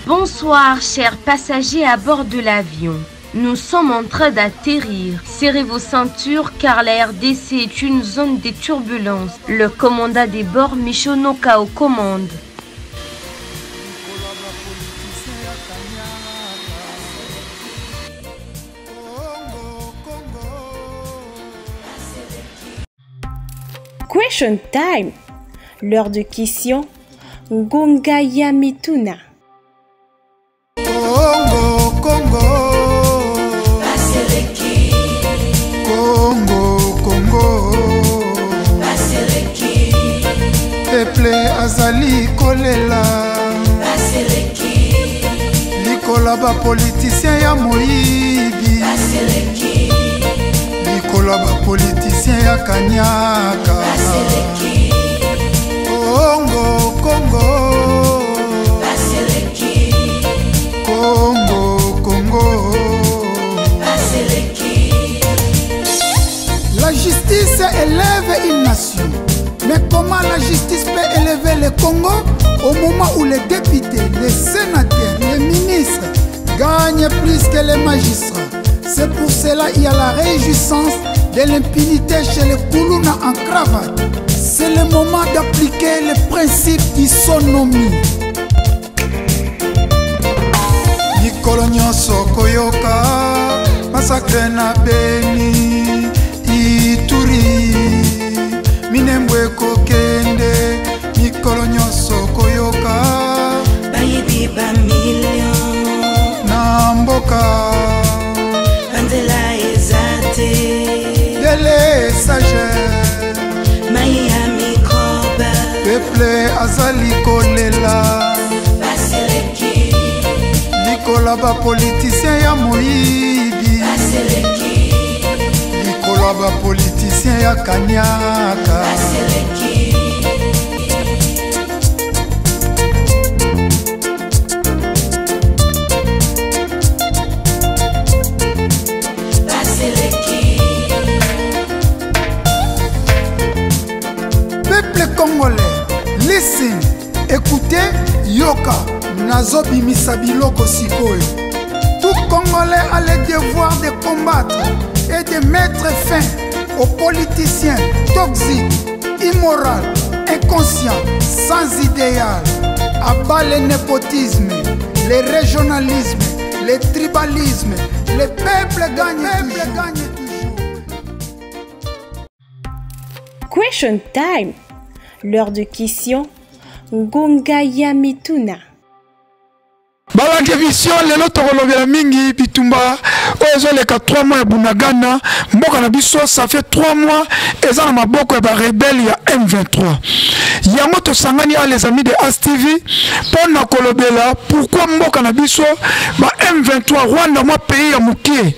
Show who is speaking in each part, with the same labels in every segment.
Speaker 1: Bonsoir, chers passagers à bord de l'avion. Nous sommes en train d'atterrir. Serrez vos ceintures car la RDC est une zone de turbulences. Le commandant des bords Michonoka aux commandes.
Speaker 2: Question time. L'heure de question. Ngonga ya mituna.
Speaker 3: Congo, Congo. Congo, Congo. Peuple azali kolela. Likola ba politicien ya moyibi. Likola ba politicien ya kanyaka. Congo, Congo. Congo, Congo. La justice élève une nation. Mais comment la justice peut élever le Congo au moment où les députés, les sénateurs, les ministres gagnent plus que les magistrats? C'est pour cela qu'il y a la réjouissance de l'impunité chez les Koulouna en cravate. C'est le moment d'appliquer le principe d'isonomie. Mikolo nyonso koyoka massacre na Beni, Ituri, Minembwe ekokende. Mikolo nyonso koyoka
Speaker 4: bayibi ba million
Speaker 3: na mboka,
Speaker 4: banzela eza te,
Speaker 3: délestage,
Speaker 4: mai ya microbe,
Speaker 3: peuple azali kolela,
Speaker 4: baseleki,
Speaker 3: likola bapoliticien ya moyibi,
Speaker 4: baseleki,
Speaker 3: likola bapoliticien ya kanyaka,
Speaker 4: baseleki. Baseleki.
Speaker 3: Peuple congolais, listen, écoutez, yoka, nazobimisa biloko sikoyo. Tout Congolais a le devoir de combattre et de mettre fin aux politiciens toxiques, immoraux, inconscients, sans idéal. À bas le népotisme, le régionalisme, le tribalisme. Le peuple gagne, peuple gagne toujours.
Speaker 2: Question time. L'heure de question. Ngonga ya mituna.
Speaker 3: Balaki émission lelo, tokolobela mingi bitumba oyo ezoleka 3 mois ya Bunagana. Mboka na biso, ça fait 3 mois eza na maboko ya barebelles ya M23. Yango tosangani a les amis de ASTV mpo na kolobela pourquoi mboka na biso, ba M23, Rwanda, mwa pays ya moke,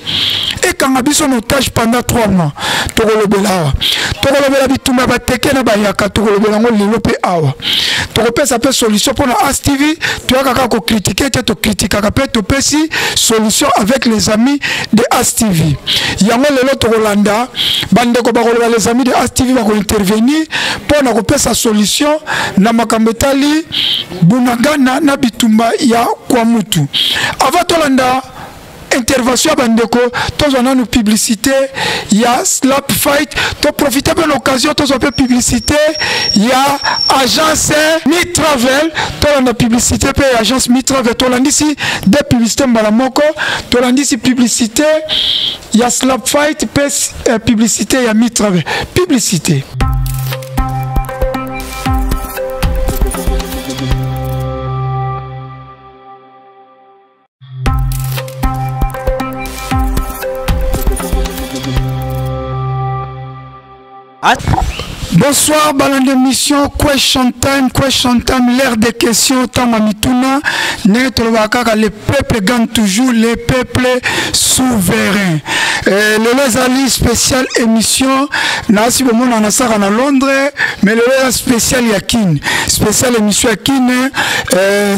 Speaker 3: ekanga biso na otage pendant 3 mois. Tokolobela awa, tokolobela bitumba ya bateke na bayaka, tokolobela yango lelo mpe awa. Tokopesa mpe solution mpona ASTV. Toyaka kaka kocritiquer te, tokritikaka mpe topesi solution avec les amis de ASTV. Yango lelo tokolanda bandeko bakoloba, les amis de ASTV bakointervenir mpo na kopesa solution na makambo etali Bunagana na bitumba ya Kwamutu. Avant tolanda intervention ya bandeko, tozwa nanu publicité ya Slap Fight. Toprofite mpe na occasion, tozwa mpe publicité ya agence Mi Travel. Tolanda publicité mpe ya agence Mi Travel. Tolandisi de publicité mbala moko, tolandisi publicité ya Slap Fight mpe publicité ya Mi Travel. Publicité. Bonsoir, balandi émission Question Time, Question Time, l'heure des questions, tango mituna, ndenge tolobaka kaka, le peuple gagne toujours, le peuple souverain. Lelo ezali spécial émission, nasi bomona nasaka na Londres, mais lelo eza spécial ya Kin, spécial émission ya Kin.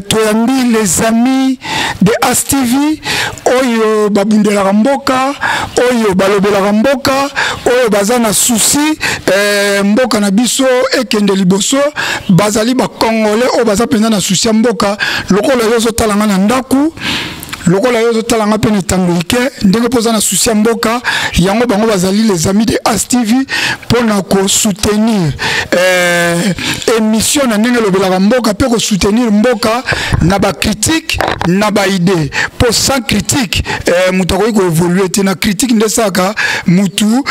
Speaker 3: Toyambi les amis de ASTV oyo babundelaka mboka, oyo balobelaka mboka, oyo baza na souci eh, mboka na biso ekende liboso. Bazali bacongolais oyo baza mpenza na susi ya mboka. Lokola yo ozotala nga na ndako, lokola yo ozotala nga mpe na etando ike, ndenge mpo oza na susi ya mboka yango, bango bazali les amis de As TV mpo na kosoutenir émission na ndenge elobelaka mboka, mpe kosoutenir mboka na bacritique, na baidée, mpo sans critique moto akoki koévoluer te. Na critique nde esalaka mutu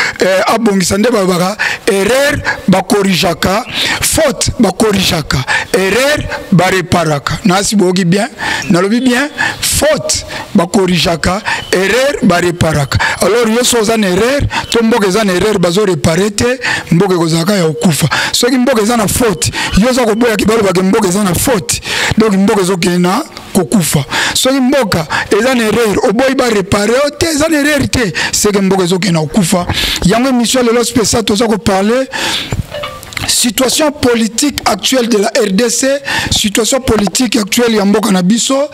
Speaker 3: abongisa. Nde balobaka erreur bacorrigeaka, faute bacorrigeaka, erreur baréparaka. Nasi boyoki bien, nalobi bien: faute bacorrigeaka, erreur baréparaka. Alors yo so oza na erreur to mboka eza na erreur, bazoréparer te, mboka ekozalaka ya kokufa. Soki mboka eza na faute, yo oza koboyaki balobaka mboka eza na faute, donc mboka ezokende na kokufa. Soki mboka eza na erreur, oboyi baréparer yo te, eza na erreur te, seke mboka ezokende na kokufa. Yango émission lelo spécial, toza koparler situation politique actuelle de la RDC, situation politique actuelle ya mboka na biso.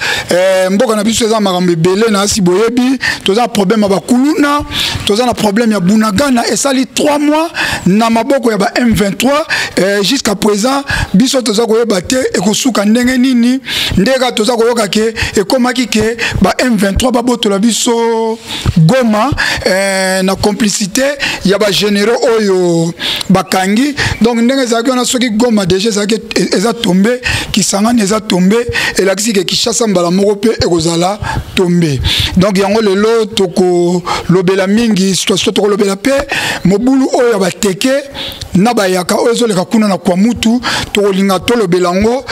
Speaker 3: Mboka na biso eza makambo ebele na asi boyebi. Toza na problème ya bakuluna, toza na problème ya Bunagana, esali 3 mois na maboko ya ba M23. Jusqu'à présent biso toza koyeba te ekosuka ndenge nini. Ndenge kaka toza koyoka ke ekomaki ke ba M23 babotola biso Goma na complicité ya bagénéraux oyo bakangi. Donc ndenge ezalaki wana, soki Goma déjà ezalaki eza tombe, Kisangani eza tombe, elakisi ke Kinshasa mbala moko mpe ekozala tombe. Donc yango lelo tokolobela mingi situation, tokolobela mpe mobulu oyo ya bateke na bayaka oyo ezoleka kuna na Kwamutu, tokolinga tolobela yango.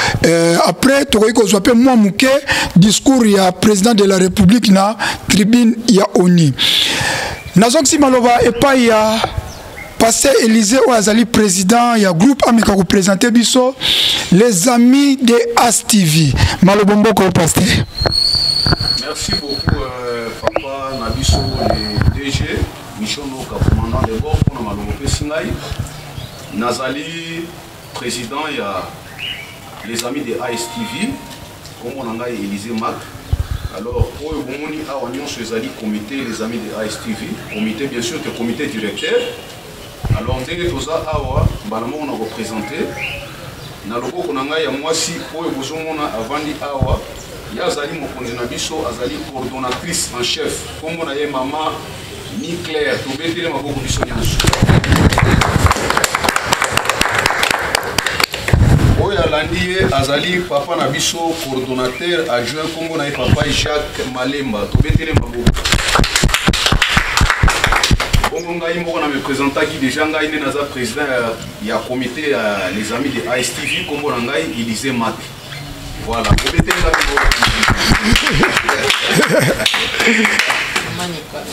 Speaker 3: Après tokoki kozwa mpe mwa moke discours ya président de la République na tribune ya ONU. Nazongisi maloba epai ya pasteur Élysée oyo azali président ya groupe, ameka koprésenter biso les amis de As TV. Maloba mboka, pasteur.
Speaker 5: Merci beaucoup, papa na biso le DG Michon Noka, commandant de bord, mpona maloba opesi ngai. Nazali président ya les amis de ASTV, kombo na ngai Élysée Mac. Alors oyo bomoni awa nyonso ezali comité les amis de ASTV, comité bien sûr que comité directeur. Alors ndenge toza awa, mbala moko na koprésenter na loboko na ngai ya mwasi, oyo bozomona avandi awa, ye azali mokonzi na biso, azali coordonnatrice en chef, nkombo na ye mama Mi Claire. Tobetele maboko biso nyonso. Oyo alandi ye azali papa na biso coordonnateur adjoint, nkombo na ye papa Jacques Malemba. Tobetele maboko. Bongo ngai moko na me présentaki déjà, ngai nde naza président ya comité ya les amis de ASTV, nkombo na ngai Élysée Mak. Voilà, bobeteli ngai maboko.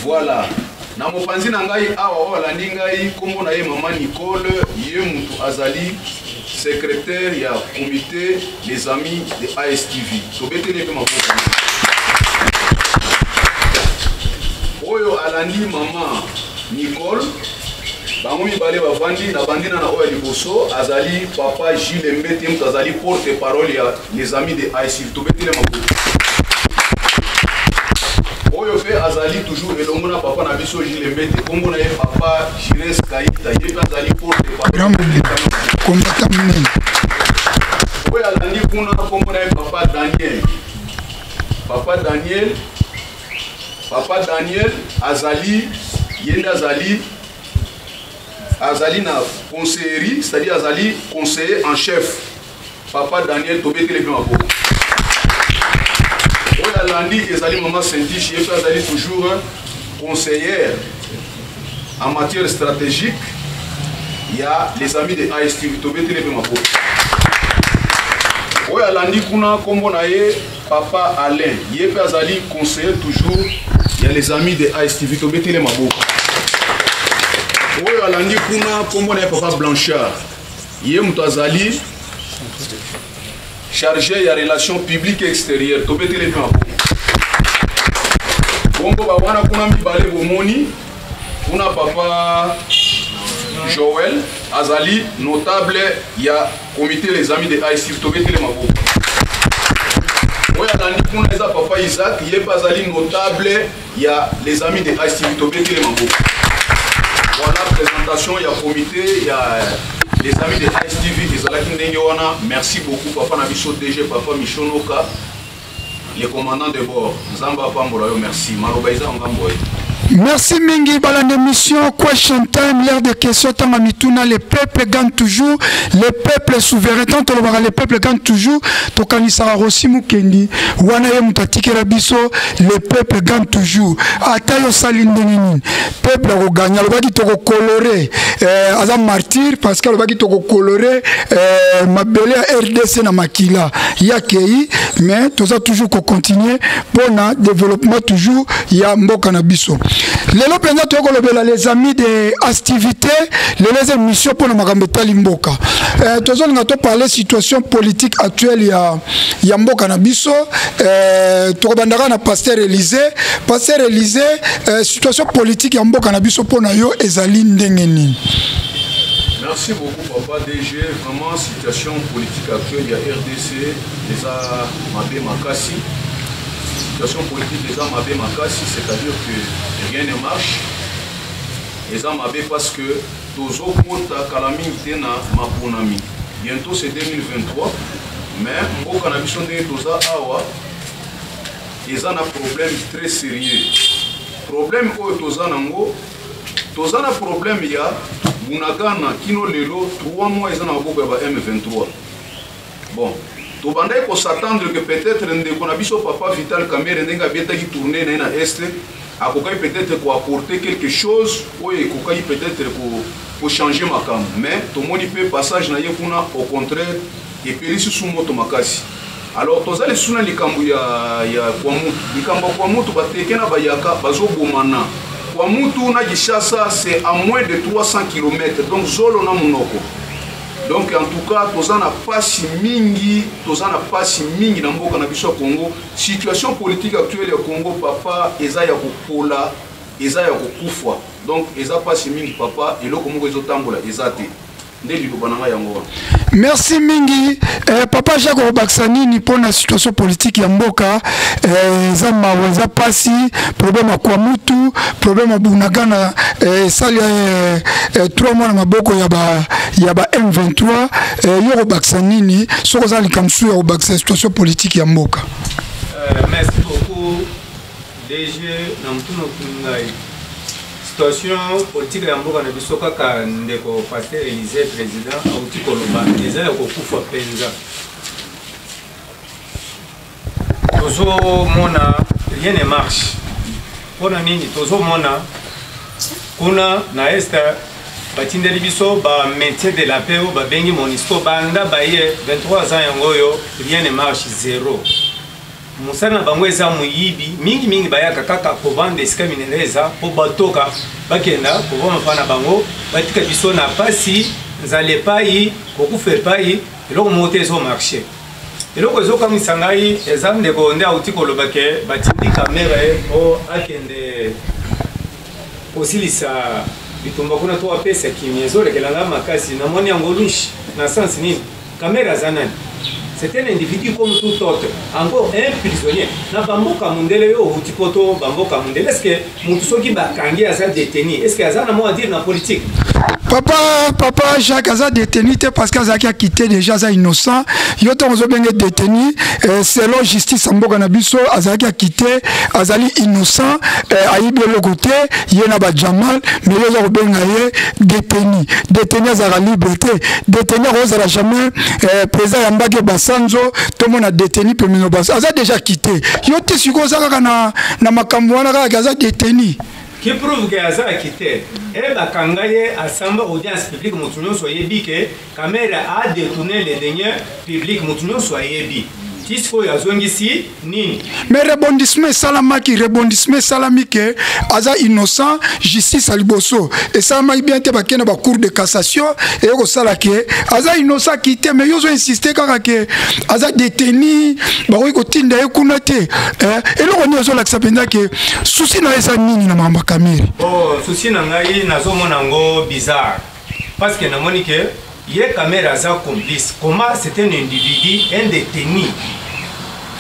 Speaker 5: Voilà, na mopanzi na ngai awa, oyo alandi ngai, nkombo na ye mama Nicole, ye mutu azali secrétaire ya comité les amis de ASTV. Tobeteli mpe maboko. Oyo alandi mama Nicole, bango mibale bavandi na bandina na oyo ya liboso azali papa Gilles Mbete, moto azali porte parole ya les amis de ASTV. Tobeteli maboko. Oyo mpe azali toujours elongo na papa na biso Gilles Mbete, nkombo na ye papa Gires Kaita, ye mpe azali porte parole.
Speaker 3: Combattant monene.
Speaker 5: Oyo alandi kuna, nkombo na ye papa Daniel. Papa Daniel, papa Daniel azali ye nde azali na conseillerie, c'est-à-dire azali conseiller en chef. Papa Daniel, tobeteli mpe maboko. Oyo alandi ezali mama Saintiche, ye mpe azali toujours conseillère en matière stratégique ya les amis de ASTV. Tobeteli mpe maboko. Oyo alandi kuna, nkombo na ye papa Alain, ye mpe azali conseiller toujours ya les amis de ASTV. Tobeteli maboko. Oyo alandi kuna, nkombo na ye papa Blanchard, ye moto azali chargé ya relation publique extérieure. Tobeteli mpe maboko. Bongo bawana kuna mibale bomoni kuna, papa Joel azali notable ya comité les amis de ASTV. Tobeteli maboko. Oyo alandi kuna eza papa Isaac, ye mpe azali notable ya les amis de ASTV. Tobeteli maboko. Voilà présentation ya comité ya les amis de ASTV ezalaki ndenge wana. Merci beaucoup papa na biso DG papa Michonoka, le commandant de bord. Nzambe apambola yo, merci. Maloba eza ngambo ye.
Speaker 3: Merci mingi balanda émission Question Time, l'heure de questions tanga mituna. Le peuple gagne toujours, le peuple souverain. Tant tolobaka le peuple gagne toujours, tokanisaka Rossy Mukendi wana ye moto atikela biso le peuple gagne toujours. Ata yo osali ndenge nini, peuple akoganya. Alobaki tokokolore, aza martyr parce que alobaki tokokolore mabele ya RDC na makila ya kei, mais toza toujours kocontinue mpona développement toujours ya mboka na biso. Lelo mpenza toyei kolobela, les amis de activité, lelo eza émission mpona makambo etali mboka. Tozolinga toparle situation politique actuelle ya mboka na biso. Tokobandaka na pasteur Élysée. Pasteur Élysée, situation politique ya mboka na biso mpona yo ezali ndenge nini?
Speaker 5: Merci beaucoup, papa DG. Vraiment, situation politique actuelle ya RDC eza mabe makasi. Situation politique eza mabe makasi, c'est-à-dire que rien ne marche. Eza mabe parce que tozokota kala mingi te na maponami. Bientôt c'est 2023, mais mboka na biso ndenge toza awa eza na problème très sérieux. Problème oyo toza nango, toza na problème ya Bunagana. Kino lelo 3 mois eza na maboko ya ba M23. Bon, tobandaki kos'attendre que peut-être ndeko na biso papa Vital Kamerhe, ndenge abetaki tournée na ye na Est, akokaki peut-être koapporter quelque chose oyo ekokaki peut-être kochanger makambo, mais tomoni mpe passage na ye kuna, au contraire, epeli susu moto makasi. Alors toza lisusu na likambo ya Kwamouth. Likambo ya Kwamouth, bateke na bayaka bazobomana. Kwamouth na Kinshasa, c'est à moins de 300 km, donc zolo na monoko. Donc en tout cas toza na pasi mingi, toza na pasi mingi na mboka na biso ya Congo. Situation politique actuelle ya Congo, papa, eza ya kopola, eza ya kokufa. Donc eza pasi mingi, papa, eloko moko ezotambola eza te. Nde liloba na ngai yango wana.
Speaker 3: Merci mingi. Papa Jacques, okobakisa nini mpona situation politique ya mboka? Eza mawa, eza pasi. Problème ya Kwamouth, problème ya Bunagana, esali 3 mois na maboko ya ba M23. Yo okobakisa nini soki oza likambo mosusu ya kobakisa situation politique ya mboka?
Speaker 6: Merci beaucoup, DG, na motuna otuni ngai. Situation politique ya mboka na biso, kaka ndeko pasteur Élysée président auti koloba, eza ya kokufa mpenza. Tozomona rien ne marche. Mpona nini? Tozomona kuna na Est batindeli biso ba maintien de la paix oyo babengi MONUSCO. Banda baye 23 ans yango oyo, rien ne marche, zéro. Mosala na bango eza moyibi mingimingi. Bayaka kaka kovanda esika minerais eza mpo batoka bakenda kovanda mpa na bango, batika biso na pasi, nzala epai, kokufa epai, eloko moko te ezomarche. Eloko ezokamwisa ngai eza ndeko nde auti koloba ke batindi Kamerhe mpo akende kosilisa bitumba kuna to apesa kimia. Ezolekela ngai makasi, namoni yango louche. Na sens nini? Kamerhe aza nani? C'est un individu comme tout autre, encore un prisonnier na bamboka mondele. Yo outi poto, bamboka mondele, est ce que motu soki bakangi aza détenu, est ce que aza na mot à dire na politique?
Speaker 3: Papa Jacques, aza détenu te parce que azalaki acquitté déjà, aza innocent. Yo ntango ozobenge détenu, selon justice ya mboka na biso, azalaki acquitté, azali innocent, ayibi eloko te, ye na bajamal, mais yo oza kobenga ye détenu. Détenu azalaka libre te. Détenu akozala jamais président. Yambaki basanzo tomona détenu pembeni basanzo, aza déjà acquitté. Yo te sikoyo oza kaka na makambo wana kaka aza détenu.
Speaker 6: Qui prouve ke aza acquitté? E bakanga ye, asamba audience publique, motu nyonso ayebi ke Kamerhe a détourné les deniers publics, motu nyonso ayebi. Ti sikoyo azongisi nini?
Speaker 3: Mais rebondissement esalamaki, rebondissement esalami ke aza innocent. Justice ya liboso esalamaki bien te, bakende na bacour de cassation, eye kosala ke aza innocent, acquitté. Mais yo ozo insiste kaka ke aza détenu, bakoki kotinda ye kuna te. Eloko nini ozolakisa mpenza ke souci na ye eza nini na makambo ya Kamerhe?
Speaker 6: Bon, souci na ngai, nazomona yango bizarre parce que namoni ke ye Kamerhe aza complice. Comment c'est un individu, un détenu?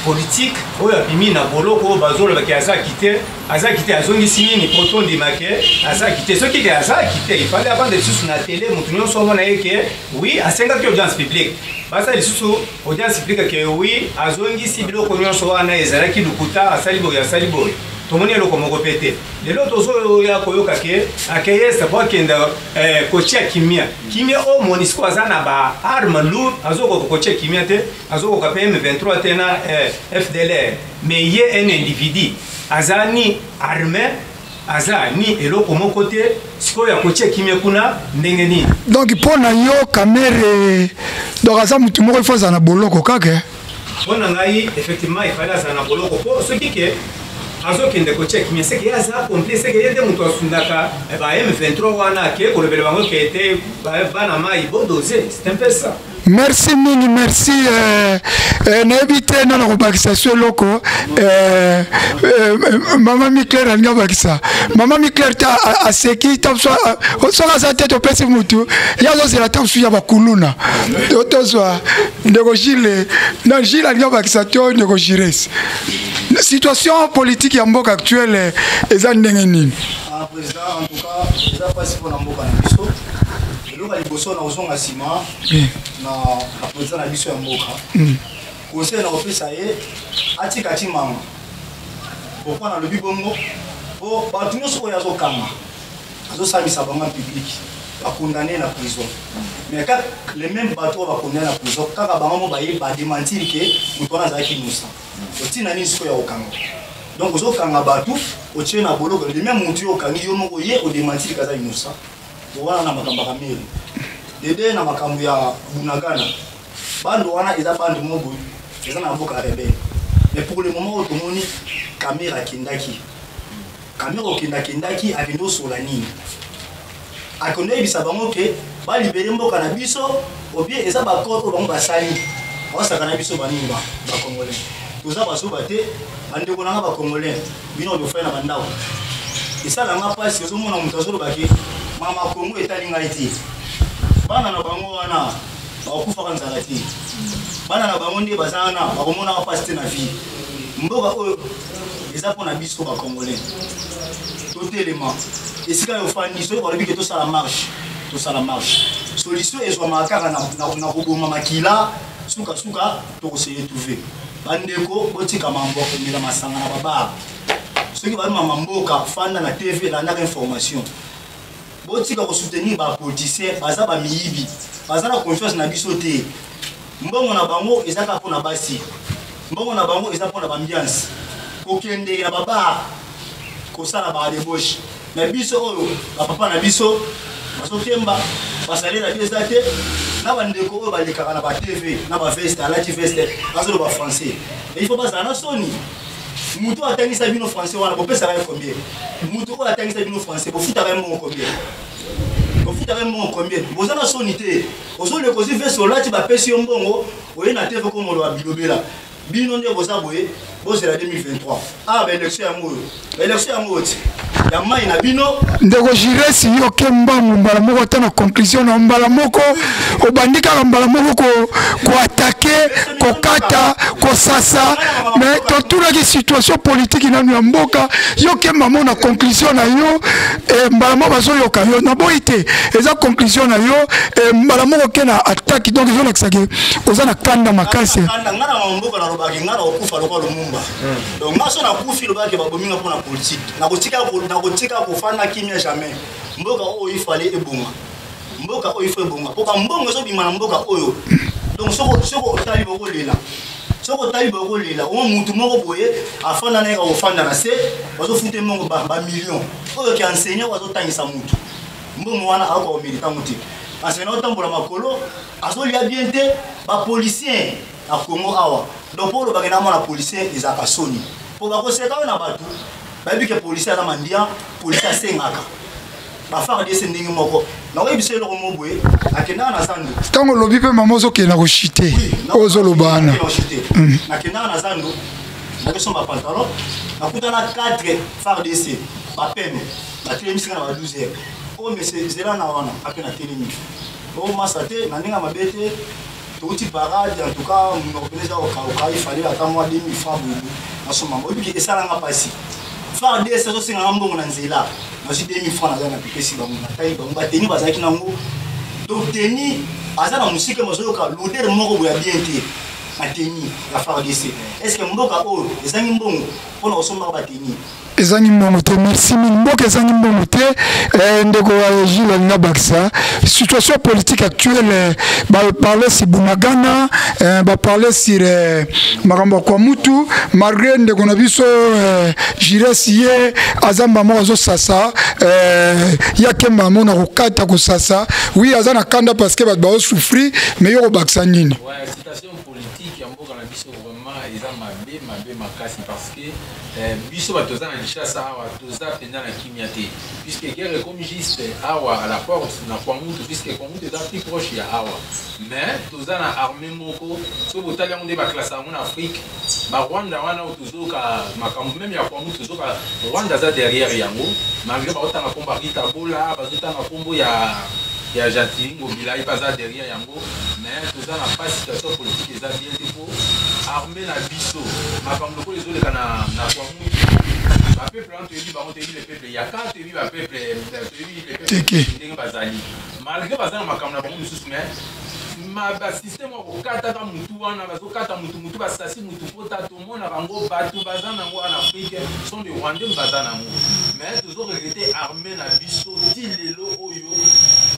Speaker 6: politique oyo abimi na boloko oyo bazoloba ke aza kite, aza kite, azongisi nini po tondima ke aza kite? Soki ke aza kite, il fallait avanda lisusu na tele, moto nyonso omona ye ke oui, asengaki audience publique, basala lisusu audience publique ke oui, azongisi biloko nyonso wana ezalaki lokuta, asali boye, asali boye. Tomoni eloko moko mpe te. Lelo tozoya koyoka ke akeyesa po akenda kotia kimia. Kimia oyo MONUSCO aza na ba arme lourde, azokoka kotia kimia te, azokoka mpe M23 te na FDLR. Mais ye un individu aza ni armé, aza ni eloko moko te, sikoyo ya kotia kimia kuna ndenge nini?
Speaker 3: Donc mpo na yo Kamerhe, donc aza motu moko ifo azala na boloko kaka?
Speaker 6: Mpo na ngai, effectivement, il fallait azala na boloko, mpo soki ke azokende kotia kimia, seke ye aza complice, seke ye nde moto asundaka ba M23 wana, ake kolobela bango ke te bana mai bodose. C'est un peu ça.
Speaker 3: Merci mingi, merci. Nayebi te nana kobakisa so eloko. Mama Miclaire alingi abakisa. Mama Miclaire te aseki ta soki aza te, topesi mutu ye azozela ta mosusu ya bakuluna. Tozwa ndeko Gile na Gile alingi abakisa to ndeko Gires. Situation politique ya mboka actuelle eza ndenge nini?
Speaker 7: Ah, président, en tout cas eza mpasi mpona mboka na biso. Eloko ya liboso na kozonga nsima na président na biso ya mboka, conseil na kopesa ye, atika timanga. Pourquoi nalobi bongo? Po bato nyonso oyo azokanga, azosambisa bango en public, bakondane na prison, mais kaka les mêmes bato oyo bakondane na prison, kaka bango mo baye badementir ke moto wana azalaki innocent. Otina nini sikoyo ya kokanga? Donc ozokanga bato, otie na boloko, le même motu oyo okangi, yo moko ye odementir ke aza innocent. Wana na makambo ya Kamerhe. Dede na makambo ya Bunagana, bando wana eza bande moko boye eza na mboka rebelle. Mais pour le moment oyo tomoni Kamerhe akendaki, Kamerhe okendakendaki, akende osola nini? Akende oyebisa bango ke balibere mboka na biso, obie eza baaccord oyo bango basali, baosaka na biso banini bacongolais. Toza bazoba te, bandeko na nga bacongolais, bino bofai na bandako. Esalanga mpasi, ozomona moto azoloba ke mama Kongo etali ngai te. Bana na bango wana bakokufaka nzala te, bana na bango nde baza wana bakomonaka mpasi te na vie. Mboka oyo eza mpo na biso bacongolais, totelema esika yo ofandi. Soki balobi ke tosala marche, tosala marche. Solution ezwamaka kaka na koboma makila, sukasuka tokose retrouve. Bandeko, botika mambo ya komela masanga na babar. Soki bamama mboka, fanda na TV, elandaka information. Botika kosoutenir bapoliticien, baza bamiyibi, baza na confiance na biso te. Mbongo na bango eza kaka mpona basi, mbongo na bango eza mpona baambiance, kokende na babar, kosala badebauche. Na biso oyo bapapa na biso bazokemba, basale na biso eza te. Na bandeko oyo balekaka na batv na baveste, alati veste, azoloba français, il faut bazala na soni. Moto oyo atangisa bino français wana, bopesaka ye combien? Moto oyo atangisa bino français, bofutaka ye mbongo combien? Bofutaka ye mbongo combien? Boza na soni te. Ozoleka, ozwi veste, olati, bapesi yo mbongo, oye na tv komoloba bilobela. Bino nde boza boye, bozela 2023. Ah, baélection yango oyo, baélection yango oyo ti ya mai na bino.
Speaker 3: Ndeko Giresi, yo ke mbangu mbala moko ata na conclusion na mbala moko, obandi kaka mbala moko koatake, kokata, kosasa. Mais totunaki situation politique nanu ya mboka. Yo ke mamo na conclusion na yo, mbala moko bazoyoka yo, naboyi te, eza conclusion na yo, mbala moko ke na attaque. Donc ezolakisa ke oza na kanda makasi.
Speaker 7: Nga na mboka nalobaki nga na kokufa lokola Lumumba. Donc nga so nakufi, lobaki babomi nga mpona politique. Nakotika kofanda kimia jamais. Mboka oyo ifale ebonga, mboka oyo ifo ebonga, mpo bambongo ezobima na mboka oyo. Donc soko otali bokolela, soki otali bokolela. Omo mutu moko boye afanda na ye, kofanda na se, bazofute mbongo bamillion. Oyo ke enseignant oyo azotangisa mutu, mbongo wana akoka komérite yango te. Enseignant otambola makolo, azolia bien te. Bapolicien na Congo awa, donc mpo olobaki na mwana policien ezalaka soni, mpo bakoseka oyo na bato bayebi ke policier aza mandia, policier asengaka. Ba FARDC ndenge moko. Nakoyebisa eloko mo boye, akendaka na zando.
Speaker 3: Ntango olobi mpe mama ozokende koshite, ozoloba wana.
Speaker 7: Nakendaka na zando, nakesomba pantalon, nakutana 4 FARDC bapeme, batelemisika na ba 12 heures. Oyo mese zela na wana ape, natelemi o masa te na ndenge ya mabe te. Touti parade, en tout cas monoko pene eza kokauka, il fallait ata mwa 2000 francs boye nasomba yango. Oyebi ke esalanga mpasi, FARDC azosenganga mbongo na nzela, nazwi 2000 francs, naza na pepesi bango, natali bango bateni bazalaki nango. Donc teni aza na mosika, bazoyoka l'odeur moko boye ya bien te na teni ya FARDC. Est ce que mboka oyo ezangi mbongo mpona kosombaka bateni?
Speaker 3: Ezangi mbongo te. Merci mingi. Mboka ezangi mbongo te. Ndeko ya Gilles alinga bakisa situation politique actuelle, baparle sur Bunagana, baparle sur makambo ya Kwamutu, malgré ndeko na biso Gires ye aza mbamo azosasa, ye akemba mo na kokata kosasa. Oui, aza na kanda parce que bato bazosouffrir, mais yo kobakisa nini?
Speaker 8: Ouais, situation politique ya mboka na biso vraiment eza mabe, mabe makasi, parce que biso bato toza na Kinshasa awa, toza mpenza na kimia te, puisque guerre ekomi juste awa à la porte na Kwamutu, puisque Kwamutu eza plus proche ya awa. Mais toza na armée moko, soki botali yango nde baclasse yango na Afrique, Barwanda wana oyo tozoyoka makambo même ya Kwamutu, tozoyoka Rwanda aza derrière yango, malgré baotanga nkombo ya Rita Bola, bazotanga nkombo ya Gentiny Ngobila, ye mpe aza derrière yango. Mais toza na pas, situation politique eza bien te, po armée na biso, makambo lokola ezoleka na Kwamutu, bapeuple wana toyebi bango, toyebi le peuple yaka, toyebi bapeuple, toyebi le peuple
Speaker 3: Teke.
Speaker 8: ndenge bazali, malgré baza na makambo na bango mosusu, mais ma basystème ya kokataka mutu wana, bazokata mutu, mutu basasi mutu pota, tomona bango bato baza nango en Afrique sont des Rwandais, baza nango. Mais tozoregretter armée na biso ti lelo oyo,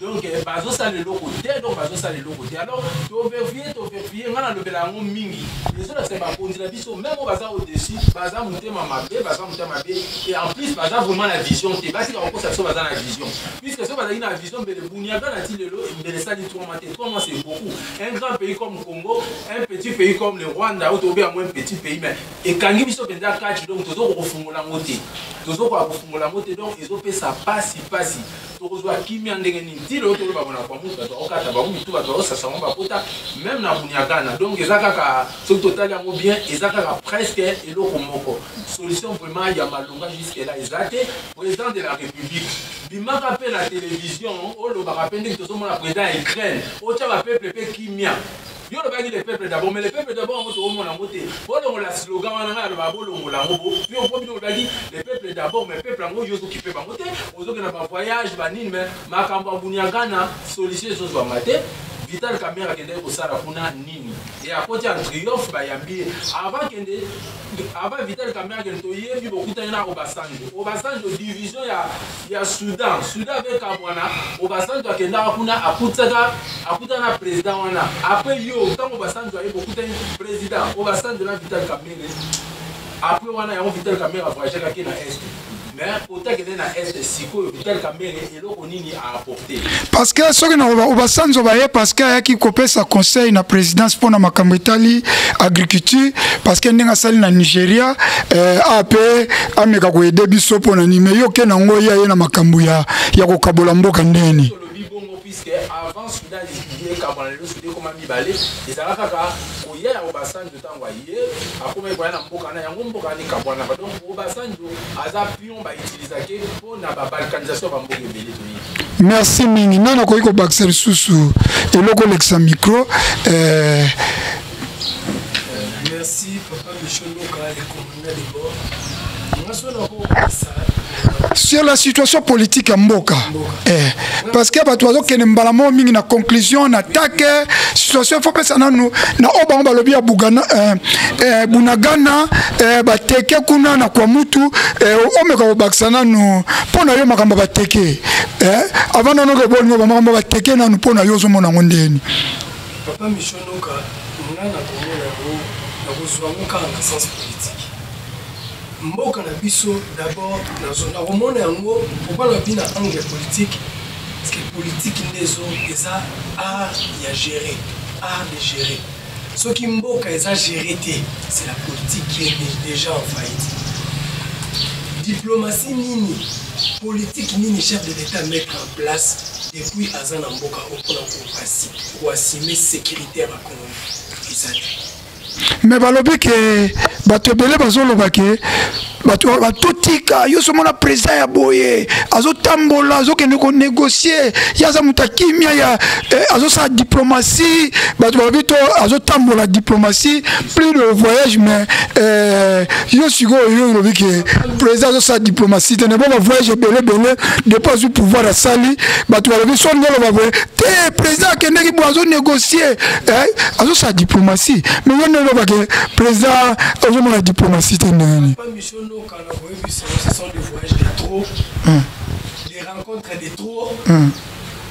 Speaker 8: donc bazosala eloko te, donc bazosala eloko te. Alors toverifie, toverifie, ngai nalobela yango mingi, ezolakisa bakonzi na biso même oyo baza au-dessus, baza motema mabe, baza motema mabe, et en plus baza vraiment na vision te. Batika kokosa biso baza na vision, puisque soki bazalaki na vision, mbele Buniaka na ti lelo mbele esali 3 mois te. 3 mois, c'est beaucoup. Un grand pays comme Congo, un petit pays comme le Rwanda oyo tokobenga yango un petit pays, mais ekangi biso mpenza kati. Donc tozokoka kofungola yango te, tozokoka kofungola yango te. Donc ezopesa pasi, pasi. Tokozwa kimia ndenge nini? Ti lelo toloba bona Kwamutu, bato bakokata bango mitu, bato bakosasa bango bakota même na Buniagana. Donc eza kaka, soki totali yango bien, eza kaka presque eloko moko. Solution vraiment ya malonga jusque là eza te. Président de la République, bimaka mpe na télévision, olobaka mpe ndenge tozomona président ya Ukraine, otya bapeuple mpe kimia. Yo olobaki le peuple d'abord, mais le peuple d'abord yango tokomona yango te. Bolongola slogan wana, ngai alobaka bolongola yango. Yo po bino olobaki le peuple d'abord, mais peuple yango yo ozokipe bango te, ozokenda bavoyage banini, mais makambo ya Buniagana solution ezozwama te. Vital Kamerhe akendaki kosala kuna nini? E akoti en triomphe, bayambi ye. Avant kende, avant Vital Kamerhe akende, toyebi bokutani na Obasanjo. Obasanjo, division ya Soudan, Soudan avec Kabwana, Obasanjo akendaka kuna, akutisaka, akutana na président wana. Après yo, ntango Obasanjo aye, bokutani président Obasanjo na Vital Kamerhe. Après wana yango Vital Kamerhe avoyageaka na Est, mais otakende na Est sikoyo, Vital Kamerhe eloko nini aapporte?
Speaker 3: Parce que soki na Obasanjo baye, parce que ayaki kopesa conseil na présidence mpona makambo etali agriculture, parce que ndenge asali na Nigeria, ape ameka koaider biso mpona nini. Mais yo ke nango, ye aye na makambo ya kokabola mboka ndeni.
Speaker 8: Tolobi bongo puisque avant Soudan ekabwana, lelo Soudan ekoma mibale, ezala kaka koya ya Obasanjo. Ntango aye, akomaki koya na mboka na yango, mboka wana ekabwanaka. Donc Obasanjo aza pion bautilisake mpo na babalkanisation ya bamboka ebele, toyebi.
Speaker 3: Merci mingi. Nani akoki kobakisa lisusu eloko? Olekisa micro.
Speaker 9: Merci, papa Michel Loka, le commandant de bord. Nga so nakokobakisa
Speaker 3: sur la situation politique ya mboka, parce que bato bazokende mbala moko mingi na conclusion na take situation. Faut pesa nanu na oyo bango balobi ya Bugana, Bunagana, bateke kuna na Kwamutu. Omeka kobakisa nanu mpo na yo makambo ya bateke, avant nanu oke bolingo bamakambo ya bateke nanu, mpo na yo ozomona yango ndeni?
Speaker 9: Papa Michel Loka, nga nakomona yango, nakozwa yango kaka na sens politique. Mboka na biso d'abord, nakomona yango, pourquoi nabi na angle politique? Parce que politique nde eza art ya gérer, art de gérer. Soki mboka eza géré te, c'est la politique qui est déjà en faillite. Diplomatie nini, politique nini chef de l'État mettre en place depuis aza na mboka oyo mpona koassumer sécurité ya Bakongolais? Eza te.
Speaker 3: Mais balobi ke bato ebele bazoloba ke bato batuti. Tika yo somona président ya boye azotambola, azokende konégocie, ye aza moto ya kimia ya eh, azosala diplomatie. Bato balobi to azotambola diplomatie plus de voyage, mais eh, yo sikoyo yo olobi ke président azosala diplomatie te, nebo bavoyage ebele ebele depuis azwi pouvoir asali. Bato balobi so ndenge oloba boye te, président akendeki boye azonégocie, eh, azosala diplomatie, mais yo ndenge oloba ke président ozomona diplomatie te, ndenge nini?
Speaker 9: Ce sont des voyages de trop, des rencontres de trop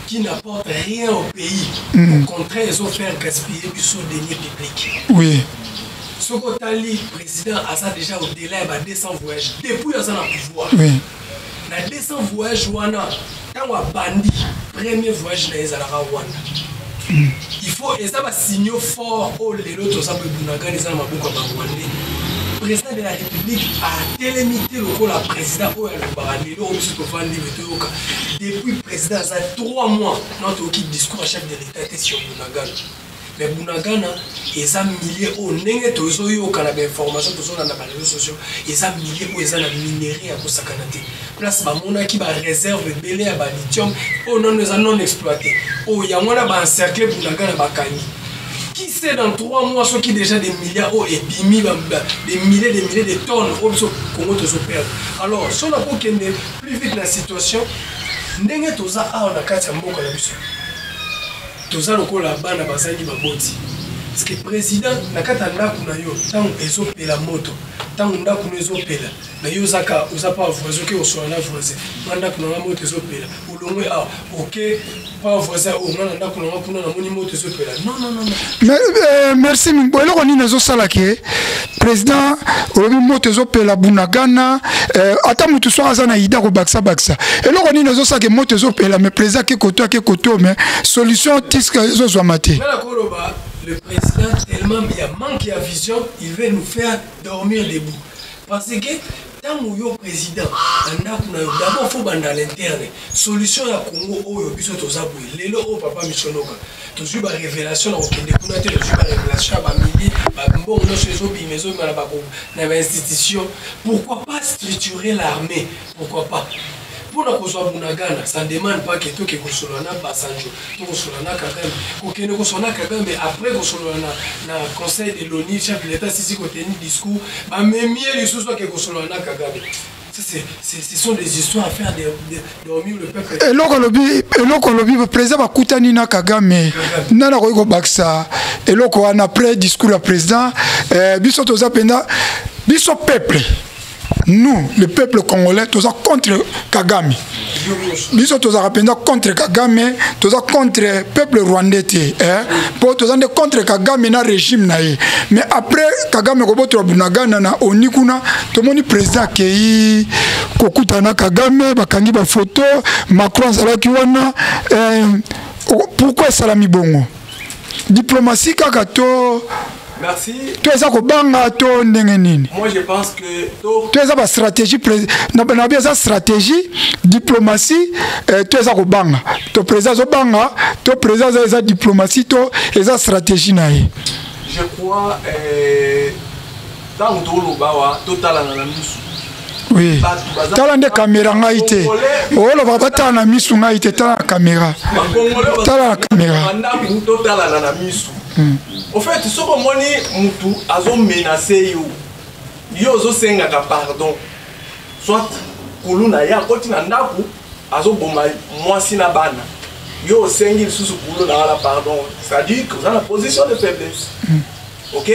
Speaker 9: qui n'apportent rien au pays. Au contraire, ils ont fait gaspiller du denier public. Soki otali, président aza déjà au-delà ya ba 200 voyages depuis aza na pouvoir. Na 200 voyages wana, ntango abandi, premier voyage na ye ezalaka wana. Il faut eza basignaux fort oyo lelo toza boye, Bunagana eza na maboko ya Barwandais. Président de la République atelemi te lokola président oyo alobaka. Lelo oyo biso tovandi me toyoka, depuis président aza 3 mois na toyoki discours ya chef de l'État te sur Bunagana. Mais Bunagana eza milieu oyo, ndenge tozoyoka na bainformation, tozolanda baréseaux sociaux, eza milieu oyo eza na minerai ya kosakana te. Place bamonaki baréserve ebele ya balithium oyo nano eza non exploité, oyo yango wana baencercle Bunagana, bakangi. Qui sait, dans 3 mois, soki déjà des milliards oyo ebimi, des milliers, des milliers de tonnes oyo biso Congo tozoperdre. Alors so nakokende plus vite na situation ndenge toza awa na kati ya mboka na biso, toza lokola bana bazangi baboti, parce que président, na kati ya ndako na yo, ntango ezopela moto, ntango ndako no ezopela na yo, ozaka oza pa voisin, oke kosola na voisin: "Nga ndako na nga moto ezopela." Olongwe awa, oke pa voisin oyo: "Nga na ndako na nga kuna namoni moto ezopela." Non, non, non, non.
Speaker 3: Mais, merci mingi. Eloko nini ezosala ke président olobi moto ezopela Bunagana, ata motu soki aza na ida kobakisa-bakisa, eloko nini ezosala ke moto ezopela, mais président ake koto, ake koto, mais solution tiske ezozwama te?
Speaker 9: Nga nakoloba, le président, tellement il y a manque ya vision, il veut nous faire dormir debout, parce que ntango yo président na ndako na yo, d'abord faut banda à l'interne solution ya Congo. Oyo biso toza boye lelo oyo, papa Michonoka, tozwi barévélation na kokende kuna te, tozwi barévélation ya bamili, bambongo nyonso ezobima, ezobima na bainstitution. Pourquoi pas structurer l'armée? Pourquoi pas mpona kozwa Bunagana? Ça ne demande pas ke toke kosolola na Basanjo, tokosolola na Kagame. Kokende kosolola na Kagame, après kosolola na conseil de l'ONU, chef de l'État sisi koteni discours, bamemi ye lisusu, ake kosolola na Kagame. Ça, ce sont des histoires à faire de dormir le peuple.
Speaker 3: Eloko alobi, eloko alobi, président bakutani na Kagame, nani akoki kobakisa eloko wana après discours ya président? Biso toza mpenza, biso peuple, nous le peuple congolais, toza contre Kagame. Biso tozalaka mpenza contre Kagame, toza contre peuple rwandais te, eh? Mpo toza nde contre Kagame na régime na ye. Mais après Kagame kobotola Bunagana na oni kuna, tomoni président akei kokutana na Kagame, bakangi bafoto, Macron azalaki wana. Eh, pourquoi esalami bongo? Diplomatie kaka to
Speaker 8: Merci.
Speaker 3: to eza kobanga to ndenge nini?
Speaker 8: Moi, je pense que to
Speaker 3: To eza bastratégie, na bi eza stratégie diplomatie, to eza kobanga, to président azobanga, to président eza diplomatie, to eza stratégie na ye?
Speaker 8: Je crois, ntango toloba awa, totalana na misu.
Speaker 3: Oui, tala nde caméra ngai te, oloba batala na misu ngai te, tala na caméra, tala na caméra.
Speaker 8: Ndako, totalana na misu. Au fait, soki omoni mutu azomenace yo, yo ozosengaka pardon, soit kulu na ye akoti na ndako, azoboma mwasi na bana, yo osengi lisusu kulu na wana pardon, c'est-à-dire que oza na position de faiblesse. Ok,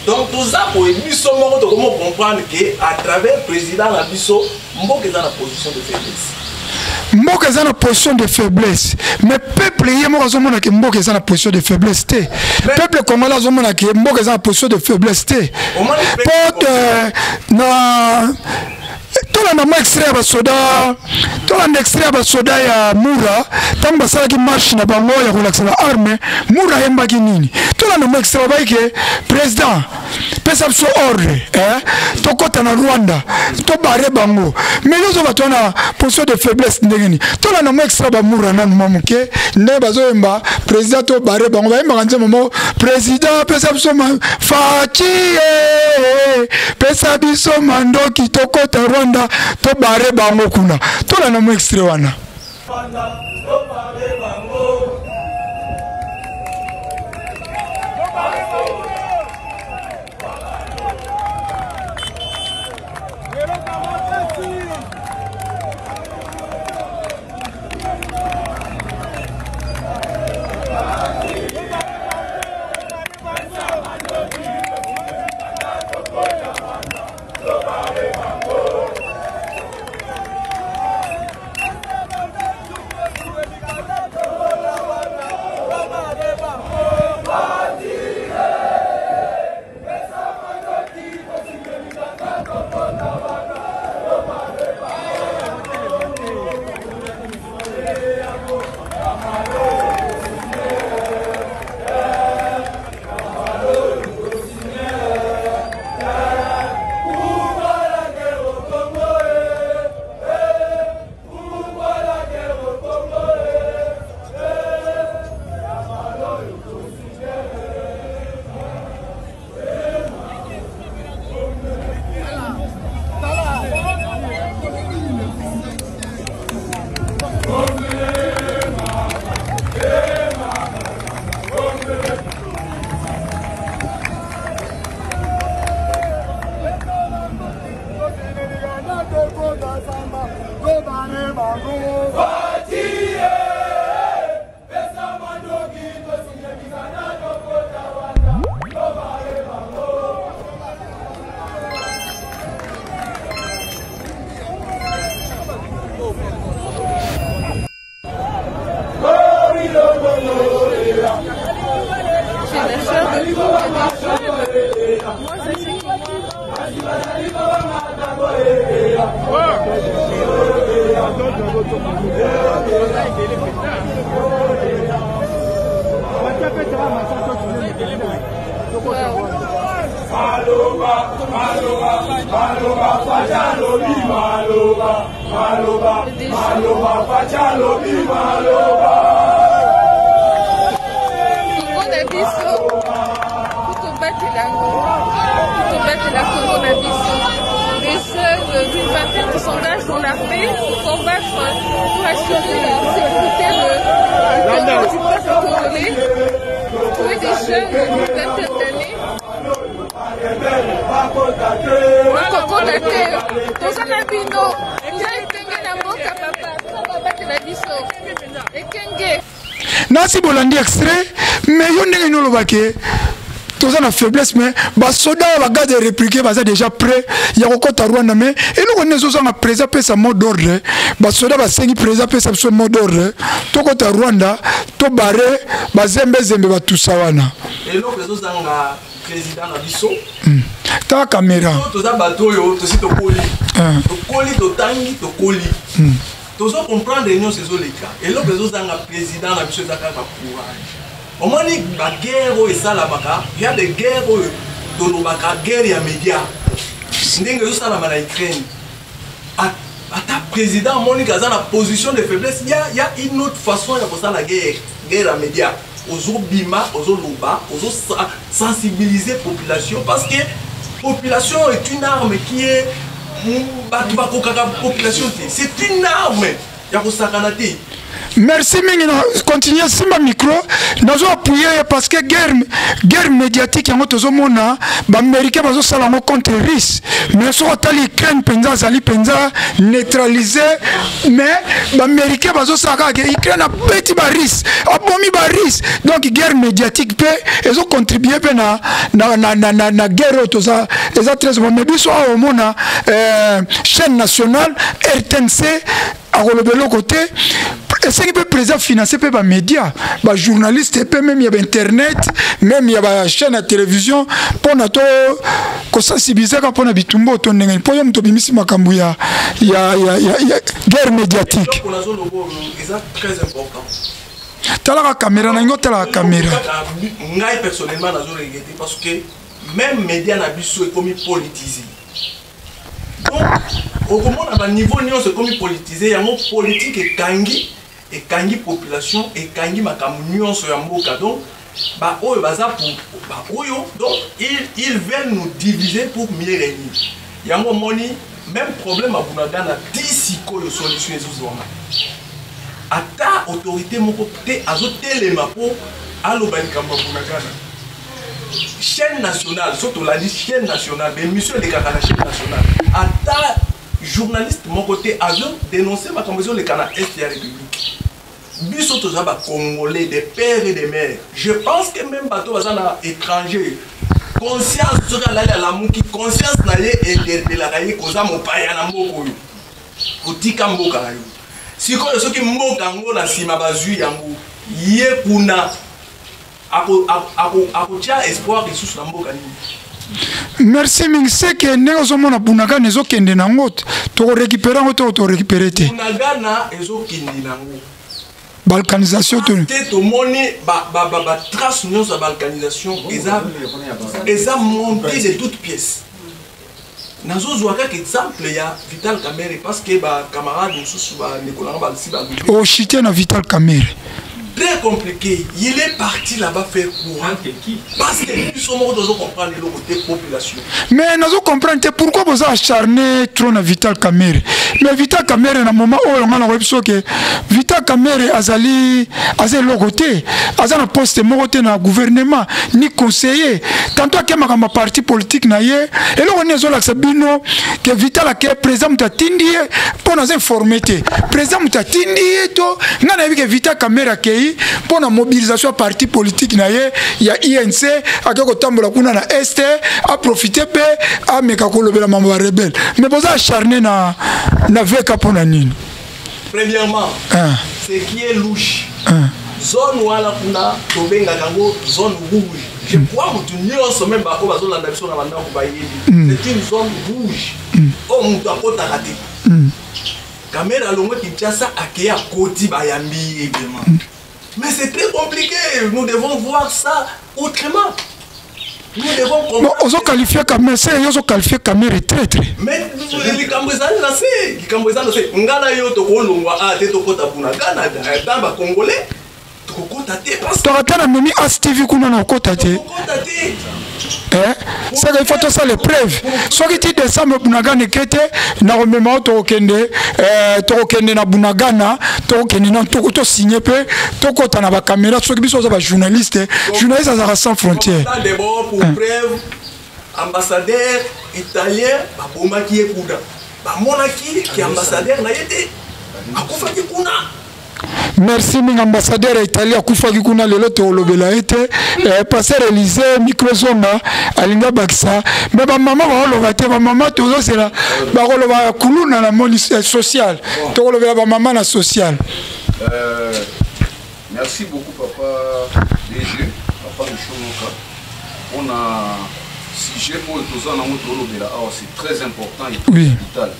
Speaker 8: donc toza boye, biso moko tokomi comprendre ke à travers président na biso, mboka eza na position de faiblesse.
Speaker 3: Mboka eza na position de faiblesse, mais peuple ye moko azomona ke mboka eza na position de faiblesse te. Peuple congolais azomona ke mboka eza na position de faiblesse te. Po te na tolanda mwa extrait ya basoda, tolanda extrait ya basoda ya Mura ntango basalaki marche na bango ya kolakisa ba arme. Mura ayembaki nini? Tolanda mwa extrait. Babaki ke président mpe pesa biso ordre eh? Tokɔta na Rwanda, tobare bango. Mais yozo bato wana position de faiblesse ndenge nini? Tolanda mwa extra bamura nanu mwa moke, ndenge bazoyemba président tobare bango. Bayembaka nzembo moko: président pesa biso Faci, eh, pesa biso mandoki, tokɔta Rwanda, tobare bango kuna. Tolanda mwa extrait wana.
Speaker 10: Kongo na biso, tobatela yango, tobatela Kongo na biso. Des jeunes d'une vingtaine qui s'engagent dans l'armée pour combattre, pour assurer la sécurité du peuple congolais. Trouver des jeunes d'une vingtaine d'années. Kokota te, toza na bino, toza ekenge na mboka papa, toza babatela biso ekenge.
Speaker 3: Nasi bolandi extrait, mais yo ndenge nini olobaki toza na faiblesse? Mais basoda oyo bagarde répliqué baza déjà prêt ya kokɔta Rwanda. Mais eloko nini ezozanga président apesa mot d'ordre? Basoda basengi président apesa biso mot d'ordre, tokɔta Rwanda, tobare bazembezembe batusa wana.
Speaker 11: Eloko ezozanga président na biso.
Speaker 3: Tala caméra.
Speaker 11: Toza bato oyo tosi tokoli, tokoli, totangi, tokoli, tozo comprendre nyonso ezoleka. Eloko ezozanga président na biso eza kaka courage. Omoni baguerre oyo esalamaka, ya de guerre oyo tolobaka guerre ya média, ndenge ezosalama na Ukraine. Ata président amoni aza na position de faiblesse, ya une autre façon ya kosala guerre, guerre ya média. Ozobima, ozoloba, ozosensibiliser population, parce que population est une arme qui est, bato bakokaka population te, c'est une arme ya kosakana te.
Speaker 3: Merci mingi. Na continue, simba micro, nazo appuyer ye parce que guerre médiatique yango tozomona baaméricain bazosala yango contre russe. Mais soki otali Ukraine mpenza, azali mpenza neutralisé, mais baaméricain bazosala kaka ke Ukraine abeti barusse, abomi barusse. Donc guerre médiatique mpe ezocontribue mpe na guerre oyo toza. Eza très bon. Mais biso awa omona chaîne nationale RTNC akoloba eloko te. Esengi mpe président financier mpe bamédia, bajournaliste mpe, même ya bainternet, même ya bachaîne ya télévision, mpona to kosensibilize kaka mpona bitumba oyo to ndenge mpo yo moto obimisi makambo ya guerre médiatique.
Speaker 11: Eloko nazoloba oyo eza très important.
Speaker 3: Talaka caméra na yango, otalaka caméra.
Speaker 11: Kaka ngai personnellement nazo regretter parce que Même média na biso ekomi politisé. Donc okomona ba niveau nyonso ekomi politisé, yango politique ekangi ekangi population, ekangi makambo nyonso ya mboka. Donc ba oyo baza pour ba oyo, donc ils veulent nous diviser pour mieux régner. Yango omoni même problème ya Bunagana ti sikoyo solution ezozwama. Ata autorité moko te azotelema mpo aloba likambo ya Bunagana. Chaîne nationale, soki tolandi chaîne nationale, ba émission elekaka na chaîne nationale, ata journaliste moko te azo dénoncer makambo ezoleka na est ya république. Biso toza ba congolais de père et de mère. Je pense que même bato baza na étranger, conscience soki alali alamuki, conscience na ye interpellaka ye koza mopaya na mboka oyo, kotika mboka na yo. Sikoyo soki mboka yango na nsima bazwi yango, ye kuna akotia espoir lisusu na mboka nini?
Speaker 3: Merci mingi. Seke ndenge ozomona Bunagana ezokende nango, tokorécupere yango to torécupere te?
Speaker 11: Bunagana ezokende nango.
Speaker 3: Balkanisation
Speaker 11: to te, tomoni batrace nyonso ya balkanisation eza monte de toute pièce. Nazozwa kaka exemple ya Vital Kamerhe parce que bacamarade mosusu, bandeko nanga basi balobi.
Speaker 3: Ochite na Vital Kamerhe.
Speaker 11: Très compliqué. Il est parti là-bas faire quoi? Parce que biso moko tozo comprendre eloko te, population.
Speaker 3: Mais nazo comprendre te pourquoi boza acharné trop na Vital Kamerhe. Mais Vital Kamerhe na moment oyo nga nakoyebi so ke Vital Kamerhe azali aza eloko te, aza na poste moko te na gouvernement ni conseiller. Tantôt ake makambo ya parti politique na ye, eloko nini ezolakisa bino ke Vital ake président moto atindi ye? Mpo naza informé te, président moto atindi ye to ngai nayebi ke Vital Kamerhe akei mpo na mobilisation ya parti politique na ye ya UNC, ake kotambola kuna na est, aprofite mpe ameka kolobela mambo ya rebelle. Mais boza acharné na VK mpo na nini?
Speaker 11: Premièrement,
Speaker 3: Ah.
Speaker 11: ce qui est louche,
Speaker 3: Ah.
Speaker 11: zone wana kuna tobengaka yango zone rouge. Je crois motu nyonso, même baoyo bazolanda biso na bandako bayebi. C'est une zone rouge oyo moto akotaka te. Kamerhe alongwe Kinshasa, akei, akoti, bayambi ye. Mais c'est très compliqué, nous devons voir ça autrement. Nous devons
Speaker 3: Bon,
Speaker 11: comprendre.
Speaker 3: ozoqualifie Kamerhe, se yo ozoqualifie Kamerhe traître.
Speaker 11: Mais likambo ezali na se, likambo eza na se. Nga na yo tokolongwa a te, tokota Bunagana dans bacongolais, tokokota te parce
Speaker 3: que tokata na memi As TV kuna na okota te.
Speaker 11: Tokokota te.
Speaker 3: Eh, saka il faut tosala preuve. Soki ti décembre Bunagana eke te, nakomema yo, tokokende tokokende na Bunagana, tokokende na tosigne mpe tokɔta na bacaméra. Soki biso oza bajournaliste, journaliste azalaka sans frontière.
Speaker 11: Ça d'abord pour preuve, ambassadeur italien babomaki ye kuna, bamonaki ke ambassadeur na ye te, akufaki kuna.
Speaker 3: Merci mingi. Ambassadeur ya Italie akufaki kuna, lelo tolobela ye te. Pasteur Élysée, microzonga alingi abakisa, me bamama bakoloba te. Bamama tozozela bakoloba kuluna na moni social, tokolobela bamama na social.
Speaker 5: Merci beaucoup, papa DG, papa Michonoka. On a sujet oyo toza nango tolobela awa, c'est très important et très vital.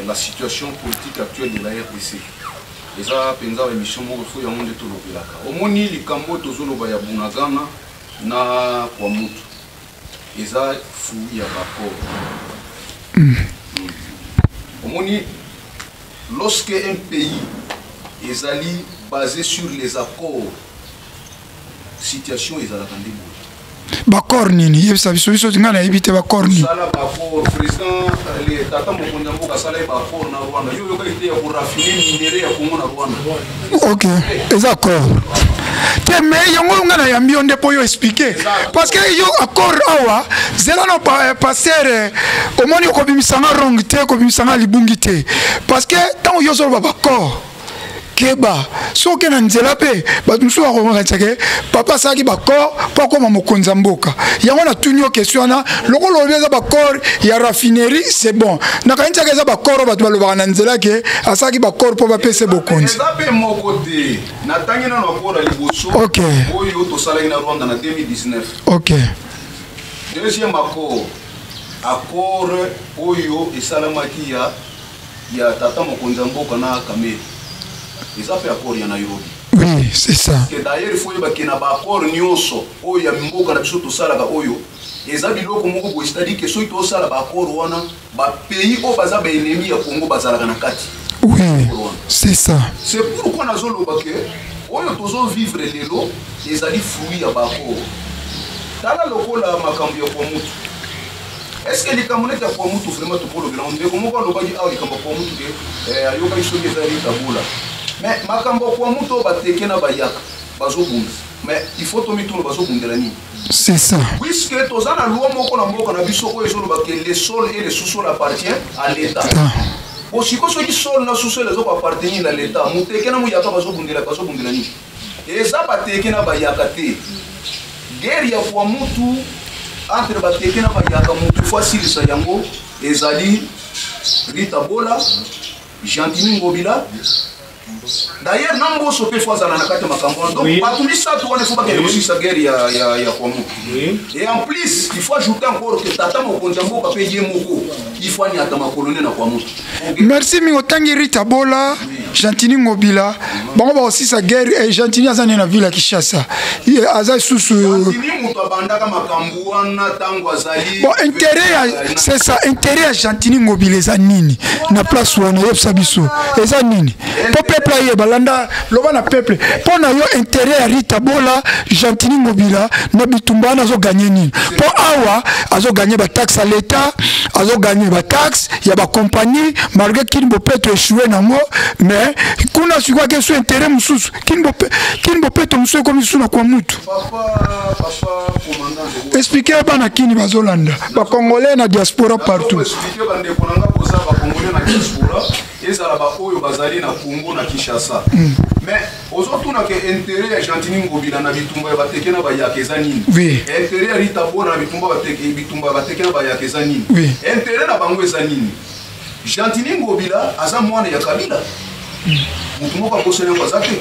Speaker 5: La situation politique actuelle de la RDC eza mpenza émission moko fo yango nde tolobelaka. Omoni likambo oyo tozoloba ya Bunagana na Kwamouth eza fruit ya baaccord. Omoni, lorsque un pays ezali basé sur les accords, situation ezalaka nde boye.
Speaker 3: Baaccord nini? Yebisa biso. Biso ngai nayebi te baaccord nini.
Speaker 5: Sala baaccord, président le tata mokonzi ya mboka asala ye baaccord na Rwanda. Yo oyokaki te ya koraffiner minerai ya Kongo na Rwanda?
Speaker 3: Ok, eza accord te, mais yango ngai nayambi yo nde mpo yo explique, parce que yo accord awa zela no pasteur omoni okobimisanga wrong te, okobimisanga libungi te, parce que ntango yo ozoloba baaccord, keba soki na nzela mpe bato mosusu bakokanisa ke papa asalaki baaccord mpo akóma mokonzi ya mboka. Yango natuni yo question wana. Lokola olobi eza baaccord ya raffinerie, c'est bon. Nakanisaka eza baaccord oyo bato balobaka na nzela ke asalaki baaccord mpo bapesa bokonzi.
Speaker 5: Eza mpe moko te. Natangi nano accord ya liboso oyo tosalaki na Rwanda na 2019. Deuxième accord, accord oyo esalamaki ya tata mokonzi ya mboka na Kamerhe, eza mpe accord ya Nairobi.
Speaker 3: Oui, c'est ça.
Speaker 5: Que d'ailleurs il faut yeba ke na baaccord nyonso oyo ya mboka na biso tosalaka oyo eza biloko moko boye, c'est-à-dire que soki tosala baaccord wana, bapays oyo baza baennemi ya Congo bazalaka na kati.
Speaker 3: Oui, c'est ça.
Speaker 5: C'est pourquoi nazoloba ke oyo tozovivre lelo ezali fruit ya baaccord. Tala lokola makambo ya Kwamutu. Est ce que likambo neti ya Kwamutu vraiment tokolobela yango? Ndeko moko alobaki awa likambo ya Kwamutu ke ayokaki soki ezali Tabola, mais makambo ya Kwamutu oyo bateke na bayaka bazobunda, mais il faut tomituna bazobundela nini?
Speaker 3: C'est ça.
Speaker 5: Puisque toza na loi moko na mboka na biso oyo ezoloba ke le sol et le sous-sol appartient à l'État. Bo sikoyo soki sol na sous-sol ezo koappartenir na l'État, moteke na moyaka bazobundela nini? Eza bateke na bayaka te. Guerre ya Kwamutu entre bateke na bayaka, mutu fo asilisa yango ezali Rita Bola, Gentiny Ngobila. D'ailleurs na Mboso mpe fo azala na kati ya makambo wana. Donc bato misato wana fo bakende kosilisa guerre ya Kwamutu. Et en plus il faut ajouter encore que tata mokonzi ya mboka mpe ye moko il faut aniata makolo ne na Kwamutu.
Speaker 3: Merci mingi. Otangi Rita Bola, Gentiny Ngobila, bango bakosisa guerre. Gentiny aza nde na ville ya Kinshasa, ye aza lisusu
Speaker 5: Gentiny moto abandaka makambo wana ntango azali
Speaker 3: bon intérêt ya, c'est ça, intérêt ya Gentiny Ngobila eza nini na place wana? Oyebisa biso eza nini mpo peuple ayeba. Landa, loba na peuple mpo na yo intérêt ya Rita Bola, Gentiny Ngobila na bitumba wana, azoganye nini? Mpo awa azoganye bataxe ya l'État, azoganye bataxe ya bacompagnie, malgré Kin Bopeto échoué nango, mais kuna sikoyo ake so intérêt mosusu. Kin Bopeto mosusu ekomi lisusu na kwa mutu.
Speaker 5: Papa, papa commandant,
Speaker 3: explike bana Kini bazolanda, bacongolais na diaspora partout.
Speaker 5: Explike bandeko na nga boza bacongolais na diaspora, ezala baoyo bazali na Congo na Kinshasa. Mais ozotuna ke intérêt ya Gentiny Ngobila na bitumba ya bateke na bayaka eza nini? Intérêt ya Rita Bola na bitumba bateke, bitumba ya bateke na bayaka eza nini? Intérêt na bango eza nini? Gentiny Ngobila aza mwana ya Kabila, motu moko akosani yango aza te.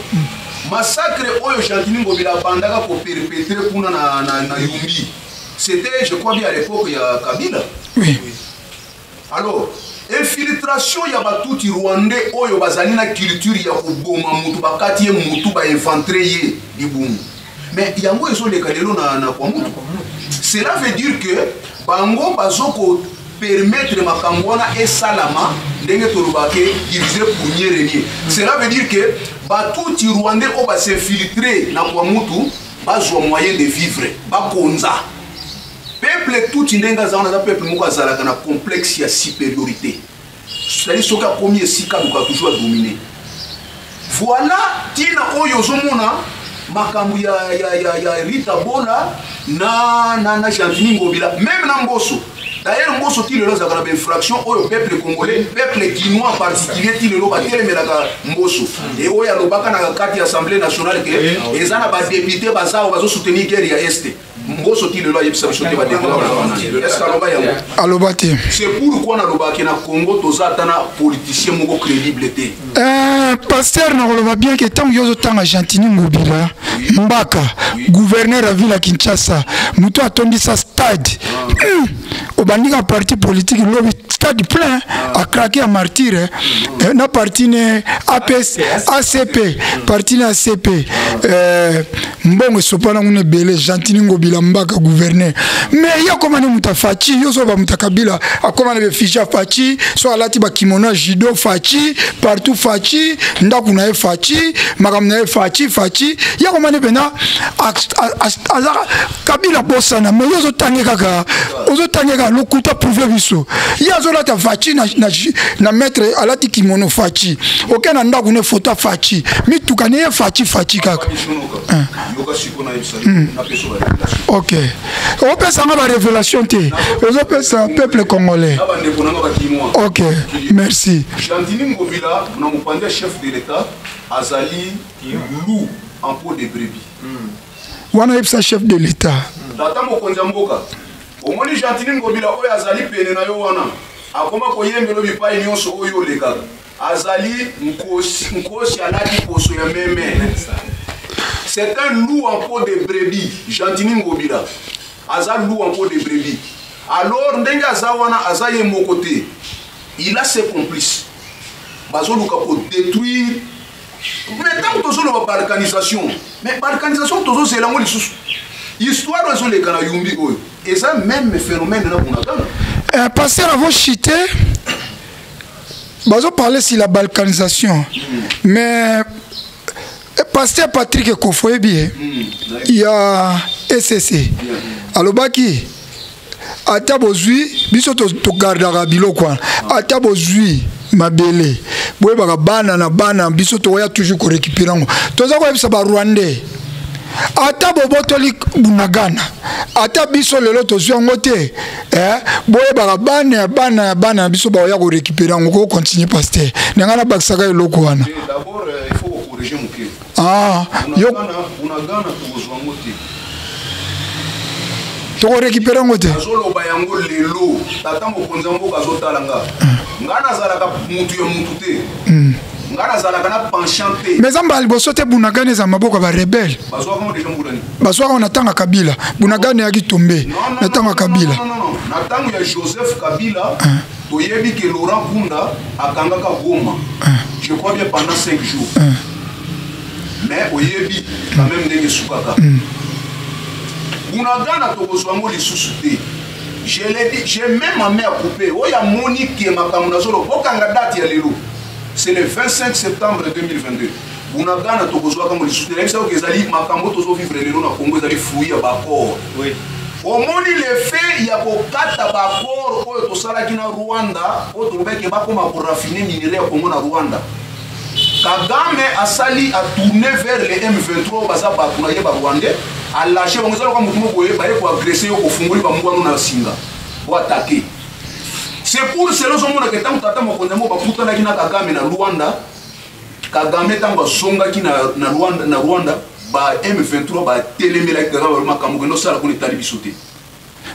Speaker 5: Massacre oyo Gentiny Ngobila abandaka koperpétrer kuna na Yumbi, c'était, je crois bien, à l'époque ya Kabila. Alors infiltration ya batuti rwandais oyo bazali na culture ya koboma motu, bakati ye motu, bainventre ye libumu, mais yango ezoleka lelo na Kwamutu. Cela veut dire que bango bazokopermettre makambo wana esalama ndenge tolobaka diviser pour mieux régner. Cela veut dire que batuti rwandais oyo bas'infiltre na Kwamutu bazwa moyen de vivre, bakonza peuple tuti ndenge aza wana. Aza peuple moko azalaka na complexe ya supériorité, c'est-à-dire soki akomi esika aluka toujours adomine. Voilà ntina oyo ozomona makambo ya Rita Bola na Gentiny Ngobila, même na Mboso. D'ailleurs Mboso ti lelo azalaka na bainfraction oyo peuple congolais, peuple kinois en particulier, ti lelo batelemelaka Mboso e oyo alobaka na kati ya Assemblée nationale ke eza na badéputé baza awa bazosoutenir guerre ya Est. Mboso ti lelo ayebisa biso te badéputé baza banani. Est ce que aloba yango?
Speaker 3: Aloba te.
Speaker 5: C'est pourquoi nalobaki na Congo toza ata na politicien moko crédible te.
Speaker 3: Pasteur, nakoloba bien ke ntango yo ozotanga Gentiny Ngobila Mbaka, gouverneur ya ville ya Kinshasa, moto atondisa stade, obandika parti politique lobi stade plein akrake ya martyre, na parti ne APS, ACP, parti ne ACP, mbongo esopana kuna ebele. Gentiny Ngobila Mbaka gouverneur, mais ye akóma ne moto afaci. Yo so bamoto ya Kabila akóma na befiche afaci, so alati bakimono ya judo faci partout, faci ndako na ye, faci makambo na ye, faci faci. Ye akóma ne mpena aza Kabila bosana. Mais yo ozotange kaka, ozotange kaka lokuta. Prouve biso ye azolata faci na maître alati kimono faci, oke na ndako ne foto afaci, mituka ne ye faci faci kaka.
Speaker 5: Yoka sikoyo nayebisa yo, napesa barévélation.
Speaker 3: Ok, opesanga barévélation te, ozopesa peuple congolais.
Speaker 5: Na bandeko nanga bakinois.
Speaker 3: Ok, merci.
Speaker 5: Gentiny Ngobila na mopanzi ya chef de l'État azali loup en peau de brebis.
Speaker 3: Wana oyebisa chef de l'État.
Speaker 5: Tata mokonzi ya mboka, omoni Gentiny Ngobila oyo azali pene na yo wana, akoma koyembela bipai nyonso oyo olekaka, azali nkosi, nkosi alati poso ya meme. C'est un loup en peau de brebis. Gentiny Ngobila aza loup en peau de brebis. Alors ndenge aza wana, aza ye moko te, il a ses complices, bazoluka kodétruire. Mais ntango tozoloba balkanisation, mais balkanisation tozozela yango lisusu. Histoire oyo ezoleka na Yumbi oyo eza même phénomène na Bunagana.
Speaker 3: Pasteur, avant chiter, bazo parler sur la balkanisation. Mais pasteur Patrick Ekofo oyebi ye ya ECC alobaki ata bozwi biso togardaka biloko wana, ata bozwi mabele, boyebaka bana na bana biso tokoya toujours korécupérer yango. Toza koyebisa Barwandais, ata bobotoli Bunagana, ata biso lelo tozwi yango te, boyebaka bana ya bana ya bana na biso bakoya korécupérer yango. Kocontinue, pasteur, na ngai nabakisaka eloko wana.
Speaker 5: D'abord, il faut kocorriger moke.
Speaker 3: Ah, yo.
Speaker 5: Bunagana tokozwa yango te.
Speaker 3: Tokorécupérer yango te.
Speaker 5: Azoloba yango lelo, tata mokonzi ya mboka azotala nga. Nga nazalaka mutu ya mutu te, nga nazalaka na penchant te.
Speaker 3: Mais eza mbala liboso te Bunagana eza maboko ya barebelles.
Speaker 5: Bazwaka ngo déjà mbula nini?
Speaker 3: Bazwaka na ntango ya Kabila. Bunagana eyaki tombe na ntango ya Kabila.
Speaker 5: Non, non, non. Na ntango ya Joseph Kabila, toyebi ke Laurent Nkunda akangaka Goma, je crois bien pendant 5 jours, mais oyebi quand même ndenge esukaka. Bunagana tokozwa yango lisusu te. Je l'ai dit, j'ai même ma mère coupé oyo amoni ke makambo nazoloba. Bokanga date ya lelo, c'est le 25 septembre 2022. Bunagana tokozwaka yango lisusu te. Nayebisa yoke ezali makambo tozovivre lelo na Congo, ezali fruit ya baaccord. Omoni l'effet ya kokata baaccord oyo tosalaki na Rwanda, oyo tolobaki bakoma koraffiner minerai ya Congo na Rwanda. Kagame asali atourne vers le M23 oyo baza bato na ye Barwandais, alâche bango. Eza loka motu moko boye baye koagresser yo, kofungoli bambwano na singa po attaquer. C'est pour cela ozomonaka ntango tata mokonzi yango bakutanaki na Kagame na Rwanda, Kagame ntango azongaki na Rwanda, ba M23 batelemelaki Kagame, balobi makambo kende osala kuna etali biso te.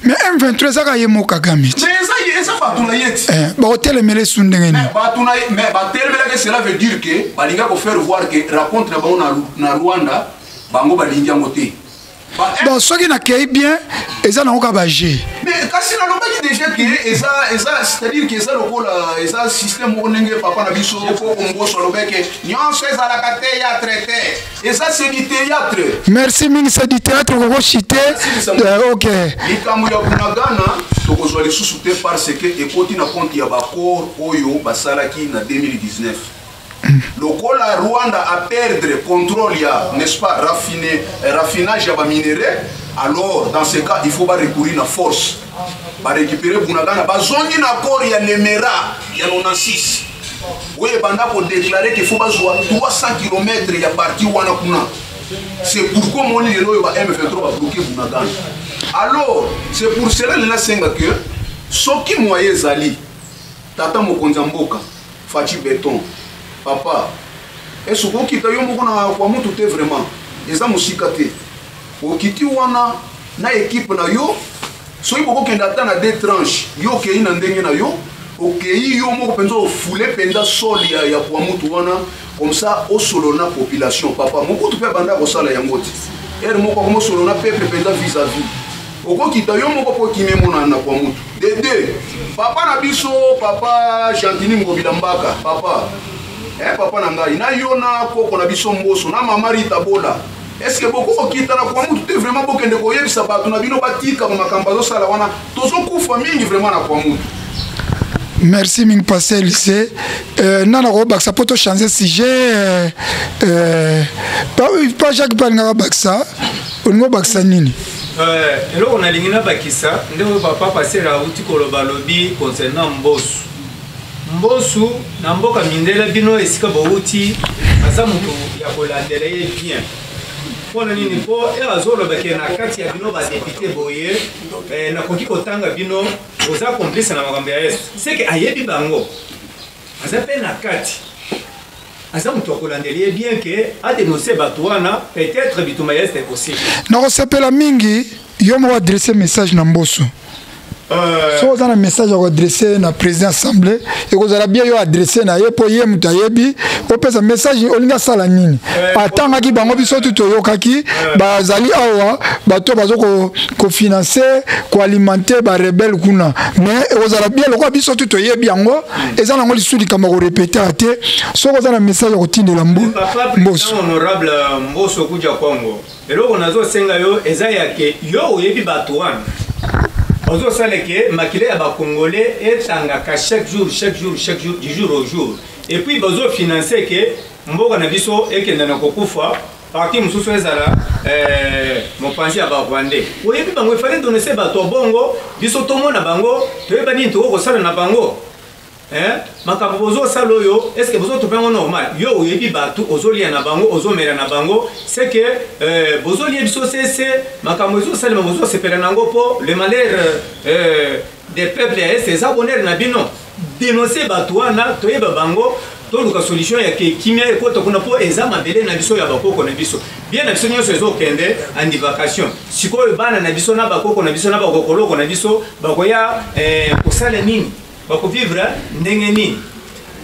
Speaker 3: Mais M23 ezaka ye mo Kagame ti.
Speaker 5: Mais eza bato na ye ti.
Speaker 3: Bakotelemela esu ndenge nini?
Speaker 5: Bato na ye, mais batelemelaki, cela veut dire que balingi kofaire voir que rencontre na bango na Rwanda, bango balingi yango te.
Speaker 3: Bon, soki nakei bien, eza nango kaka baje.
Speaker 5: Mais kasi nalobaki déjà ke eza, c'est-à-dire ke eza lokola eza système moko ndenge papa na biso Koko Mboso alobaki, nyonso ezalaka théâtre te, eza, c'est du théâtre.
Speaker 3: Merci mingi, c'est du théâtre. Kokochite, ok.
Speaker 5: Likambo ya Bunagana tokozwa lisusu te parce que ekoti na compte ya baaccord oyo basalaki na 2019. Lokola Rwanda a perdre contrôle ya, n'est-ce pas, raffinage ya baminerai, alors dans ce cas il faut barecourir na force, barécupérer Bunagana. Bazongi na accord ya Lemera ya 96 oyo ebanda kodéclarer ke faut bazwa 300 km ya parti wana kuna. C'est pourquoi moni lelo oyo ba M23 babloquer Bunagana. Alors c'est pour cela lelo nasenga ke soki moyen ezali, tata mokonzi ya mboka Fatshi Béton, papa, esoki okita yo moko na kwa mutu te, vraiment eza mosika te, okiti wana na équipe na yo, soki bokokende ata na deux tranches, yo okei na ndenge na yo, okei yo moko mpenza, ofule mpenza sol ya kwa mutu wana, comme ça osolo na population. Papa Mokutu mpe abanda kosala yango ti ere moko akomosolo na peuple mpenza vis-à-vis. Okokita yo moko mpo okimi emonana na kwa mutu de deux. Papa na biso, papa Gentiny Ngobila Mbaka, papa, papa na ngai na yo na koko na biso Mboso na mama Rita Bola, est ce que bokokokita na kwa mutu te? Vraiment bokende koyebisa bato na bino batika makambo bazosala wana. Tozokufa mingi vraiment na kwa mutu.
Speaker 3: Merci mingi, pasteur Lycée. Nana kobakisa mpo tochange sujet. Pa Jacques mpe alingaka bakisa. Olingi obakisa nini?
Speaker 6: Eloko nalingi nabakisa, nde oyo papa pasteur auti koloba. Alobi concernant Mbosu. Mbosu na mboka mindele, bino esika bouti, aza moto ya kolandela ye bien. Mpona nini? Mpo ere azolobake na kati ya bino badéputés boye, nakoki kotanga bino, oza complice na makambo ya Yesu, seke ayebi bango, aza mpe na kati, aza moto akolandela ye bien ke adénonce bato wana, peut-être bitumba ya Est possible.
Speaker 3: Nakosepela mingi yo moko adresse message na Mboso. Soki oza na message ya koadresse na président assemblée, ekozala bien yo adresse na ye, mpo ye moto ayebi. Opesa message, olingi asala nini? Atangaki bango, biso tu toyokaki. Bazali awa bato bazo kofinancer, koalimenter barebelles kuna. Mais ekozala bien, lokola biso tu toyebi yango, eza nango lisusu likambo ya korépéter te. Soki oza na message ya kotindela
Speaker 6: Papa
Speaker 3: Mboso.
Speaker 6: Président honorable Mboso Kudia Congo, eloko nazosenga yo eza ya ke yo oyebi bato wana ozosala ke makila ya bacongolais etangaka chaque jour, chaque jour, chaque jour, du jour au jour, et puis bazofinancer ke mboka na biso ekende na kokufa, parti mosusu ezala mopanzi ya barwandais. Oyebi bango, efale dénoncer bato ya bongo. Biso tomona bango, toyeba nini tokoki kosala na bango. Hein? Makambo bozosala oyo, est ce que bozotopa yango normal? Yo oyebi bato ozolia na bango, ozomela na bango, c'est que bozolia biso sese. Makambo ezosalema, bozosepela nango, mpo le malheur des peuples ya Est eza bonheur na bino. Dénonce bato wana, toyeba bango, toluka solution ya ke kimia ekota kuna, mpo eza mabele na biso ya bakoko na biso. Bien na biso nyonso ezokende en divagation. Sikoyo bana na biso na bakoko na biso na bakokoloko na biso bakoya kosala nini? Bakovivre ndenge nini?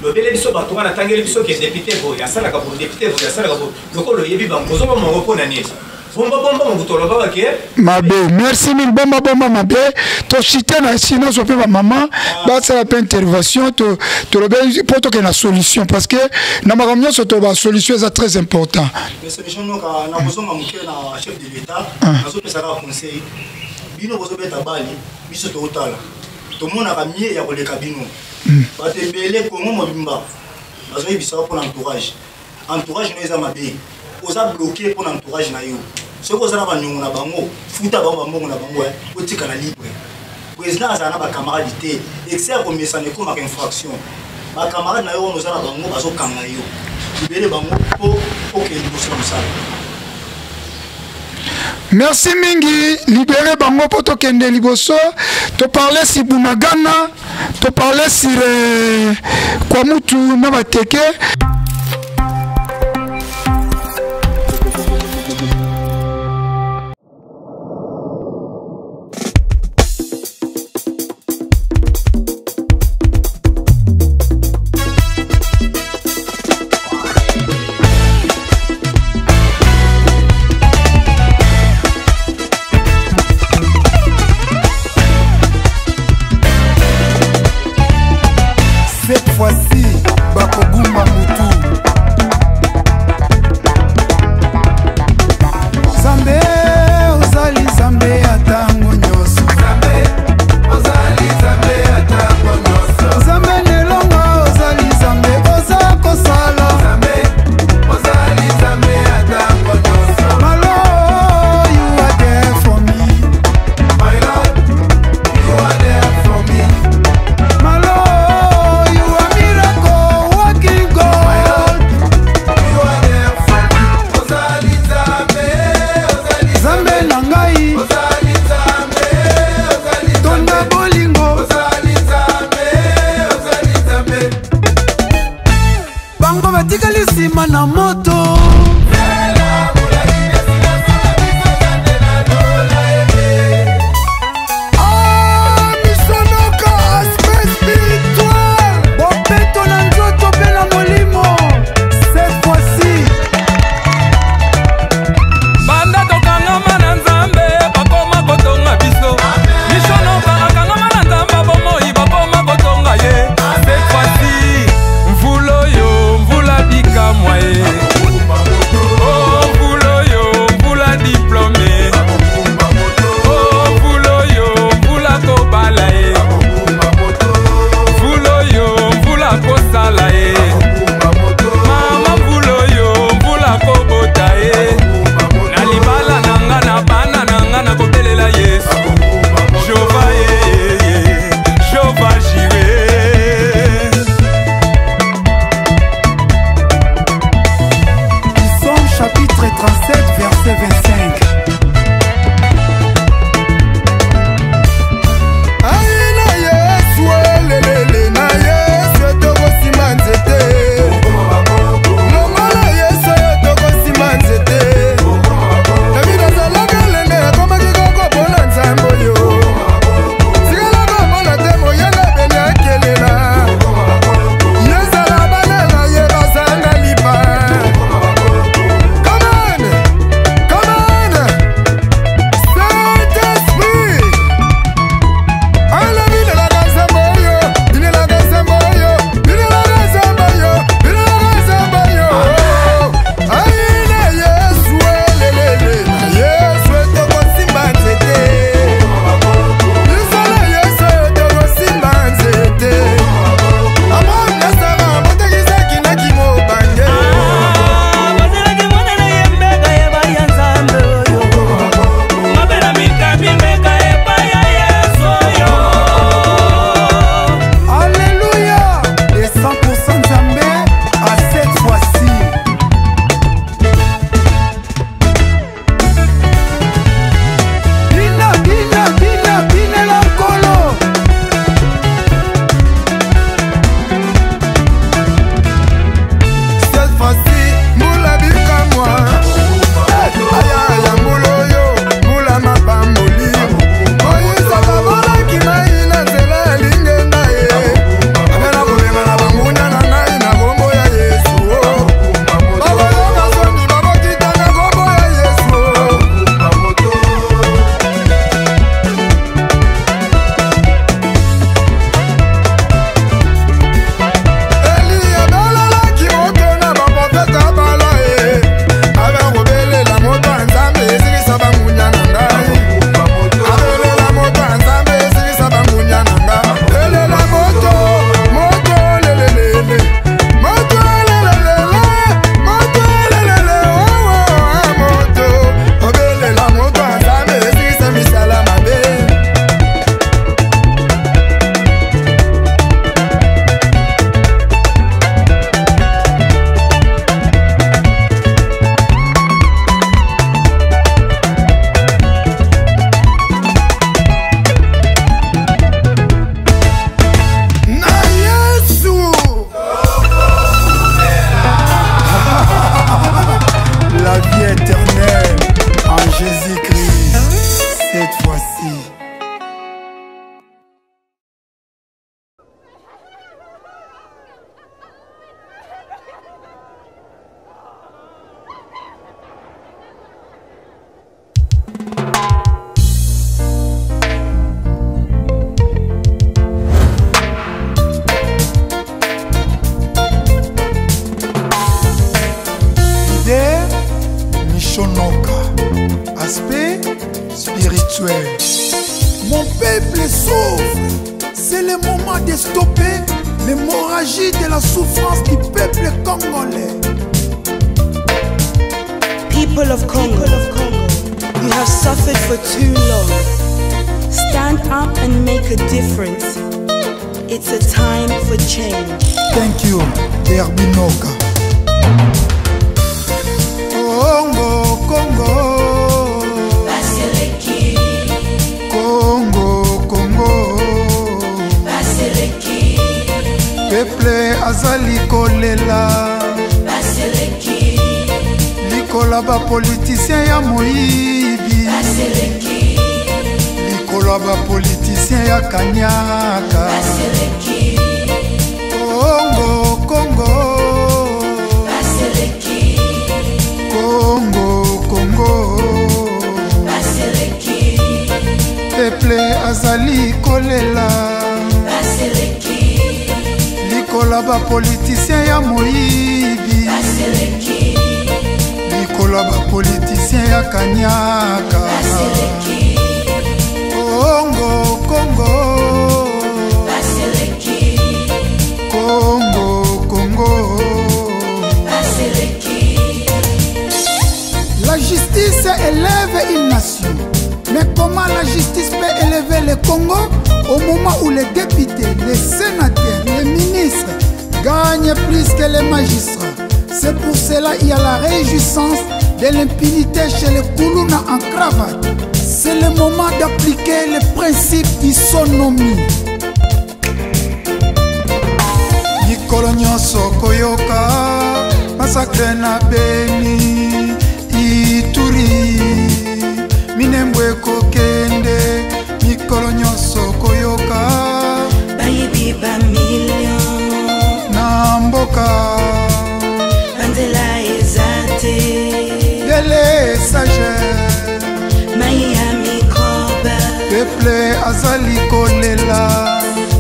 Speaker 6: Lobele biso bato wana, tangeli biso ke député boye asalaka boye, député boye asalaka boye. Lokola oyebi bango, ozoboma bango mpo na nini? Bomba bomba mokutu olobaka ke
Speaker 3: Mabe, merci mille. Bomba bomba mabe. Toshite na esi nyonso mpe bamama basala mpe intervention. Tolobi mpo tokende na solution, parce que na makambo nyonso to basolution eza très important.
Speaker 7: Mais solution noka, nakozonga moke na chef de l'État. Nazopesaka conseil: bino bozobeta bali, biso tootala, tomonaka mie ya koleka bino. Bato ebele, Kongo mobimba, bazoyebisaka mpona entourage. Entourage no eza mabe, oza bloqué mpona entourage na yo. Soki oza na baniongo na bango, futa bango bambongo na bango, otikala libre. Président azala na bacamarade te. Excès ya komesana ekomaka infraction. Bacamarade na yo wana oza na bango, bazokanga yo. Libérer bango mpo okende liboso na mosala.
Speaker 3: Merci mingi. Libérer bango mpo tokende liboso. Toparle sur Bunagana, toparle sur Kwamutu na Bateke.
Speaker 12: Cette fois-ci, bakogumba mutu.
Speaker 3: spirituel. Mon peuple souffre. C'est le moment de stopper l'hémorragie de la souffrance du peuple congolais.
Speaker 12: People of Congo, you have suffered for too long. Stand up and make a difference. It's a time for change.
Speaker 3: Thank you, Derbinoka. Congo, Congo.
Speaker 4: Baseleki.
Speaker 3: Congo, Congo.
Speaker 4: Baseleki.
Speaker 3: Peuple azali kolela.
Speaker 4: Baseleki.
Speaker 3: Likola ba politicien ya moyibi.
Speaker 4: Baseleki.
Speaker 3: Likolo ba politicien ya kanyaka.
Speaker 4: Baseleki.
Speaker 3: Congo, Congo.
Speaker 4: Baseleki.
Speaker 3: Congo, Congo.
Speaker 4: Baseleki.
Speaker 3: Peuple azali kolela.
Speaker 4: Baseleki.
Speaker 3: Likola ba politicien ya moyibi.
Speaker 4: Baseleki.
Speaker 3: Likola ba politicien ya kanyaka.
Speaker 4: Baseleki.
Speaker 3: Congo, Congo.
Speaker 4: Baseleki.
Speaker 3: Congo, Congo.
Speaker 4: Baseleki.
Speaker 3: La justice élève une nation. Mais comment la justice peut élever le Congo au moment où les députés, les sénateurs, les ministres gagnent plus que les magistrats? C'est pour cela qu'il y a la réjouissance de l'impunité chez les Koulouna en cravate. C'est le moment d'appliquer le principe d'isonomie. Mikolo nyonso koyoka massacre na Beni, Ituri, Minembwe ekokende. Mikolo nyonso koyoka
Speaker 12: bayibi ba million
Speaker 3: na mboka,
Speaker 12: banzela eza te,
Speaker 3: délestage,
Speaker 12: mai ya microbe,
Speaker 3: peuple azali kolela.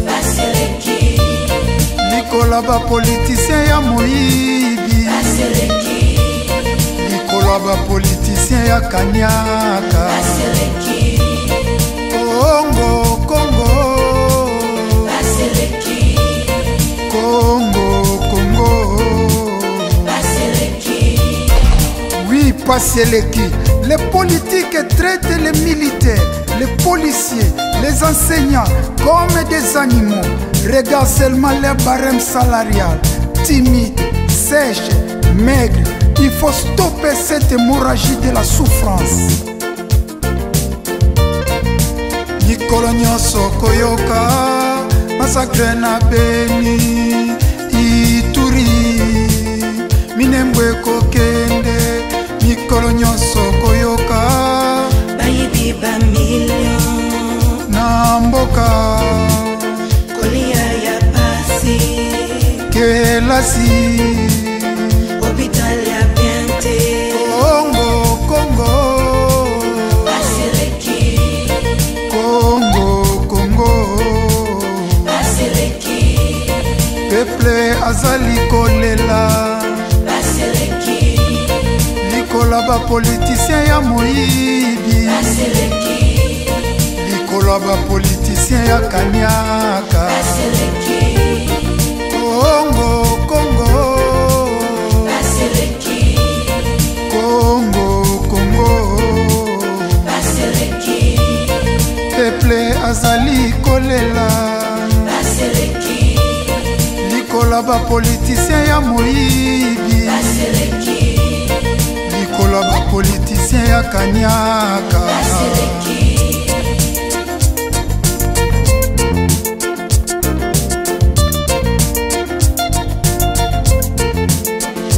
Speaker 4: Baseleki.
Speaker 3: Likola ba politicien ya moyibi.
Speaker 4: Baseleki.
Speaker 3: Likolo ba politicien ya kanyaka.
Speaker 4: Baseleki.
Speaker 3: Congo, Congo.
Speaker 4: Baseleki.
Speaker 3: Congo, Congo.
Speaker 4: Baseleki.
Speaker 3: Oui, Passeleki. Les politiques traitent les militaires, les policiers, les enseignants comme des animaux. Regarde seulement leur barème salarial. Timide, sèche, maigre. Il faut stopper cette hémorragie de la souffrance. Mikolo nyonso koyoka massacre na Beni, Ituri, Minembwe ekokende. Mikolo nyonso koyoka
Speaker 12: bayibi ba million
Speaker 3: na mboka,
Speaker 12: kolia ya pasi,
Speaker 3: kelasi,
Speaker 12: hôpital ya bien te.
Speaker 3: Congo, Congo.
Speaker 4: Baseleki.
Speaker 3: Congo, Congo.
Speaker 4: Baseleki.
Speaker 3: Peuple azali kolela.
Speaker 4: Baseleki.
Speaker 3: Likola ba politicien ya moyibi.
Speaker 4: Baseleki.
Speaker 3: Likolo ba politicien ya kanyaka.
Speaker 4: Baseleki.
Speaker 3: Congo, Congo.
Speaker 4: Baseleki.
Speaker 3: Congo, Congo.
Speaker 4: Baseleki.
Speaker 3: Peuple azali kolela.
Speaker 4: Baseleki.
Speaker 3: Likola ba politicien ya moyibi.
Speaker 4: Baseleki.
Speaker 3: Likolo ba politicien ya kanyaka.
Speaker 4: Baseleki.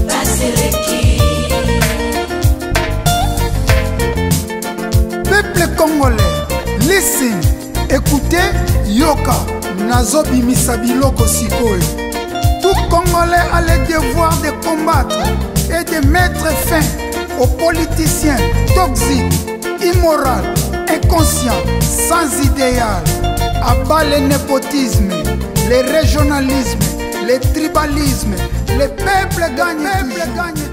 Speaker 4: Baseleki.
Speaker 3: Peuple congolais, listen, écoutez, yoka, nazobimisa biloko sikoyo. Tout Congolais a le devoir de combattre et de mettre fin aux politiciens toxiques, immoraux, inconscients, sans idéal. À bas le népotisme, le régionalisme, le tribalisme. Le peuple gagne, peuple gagne.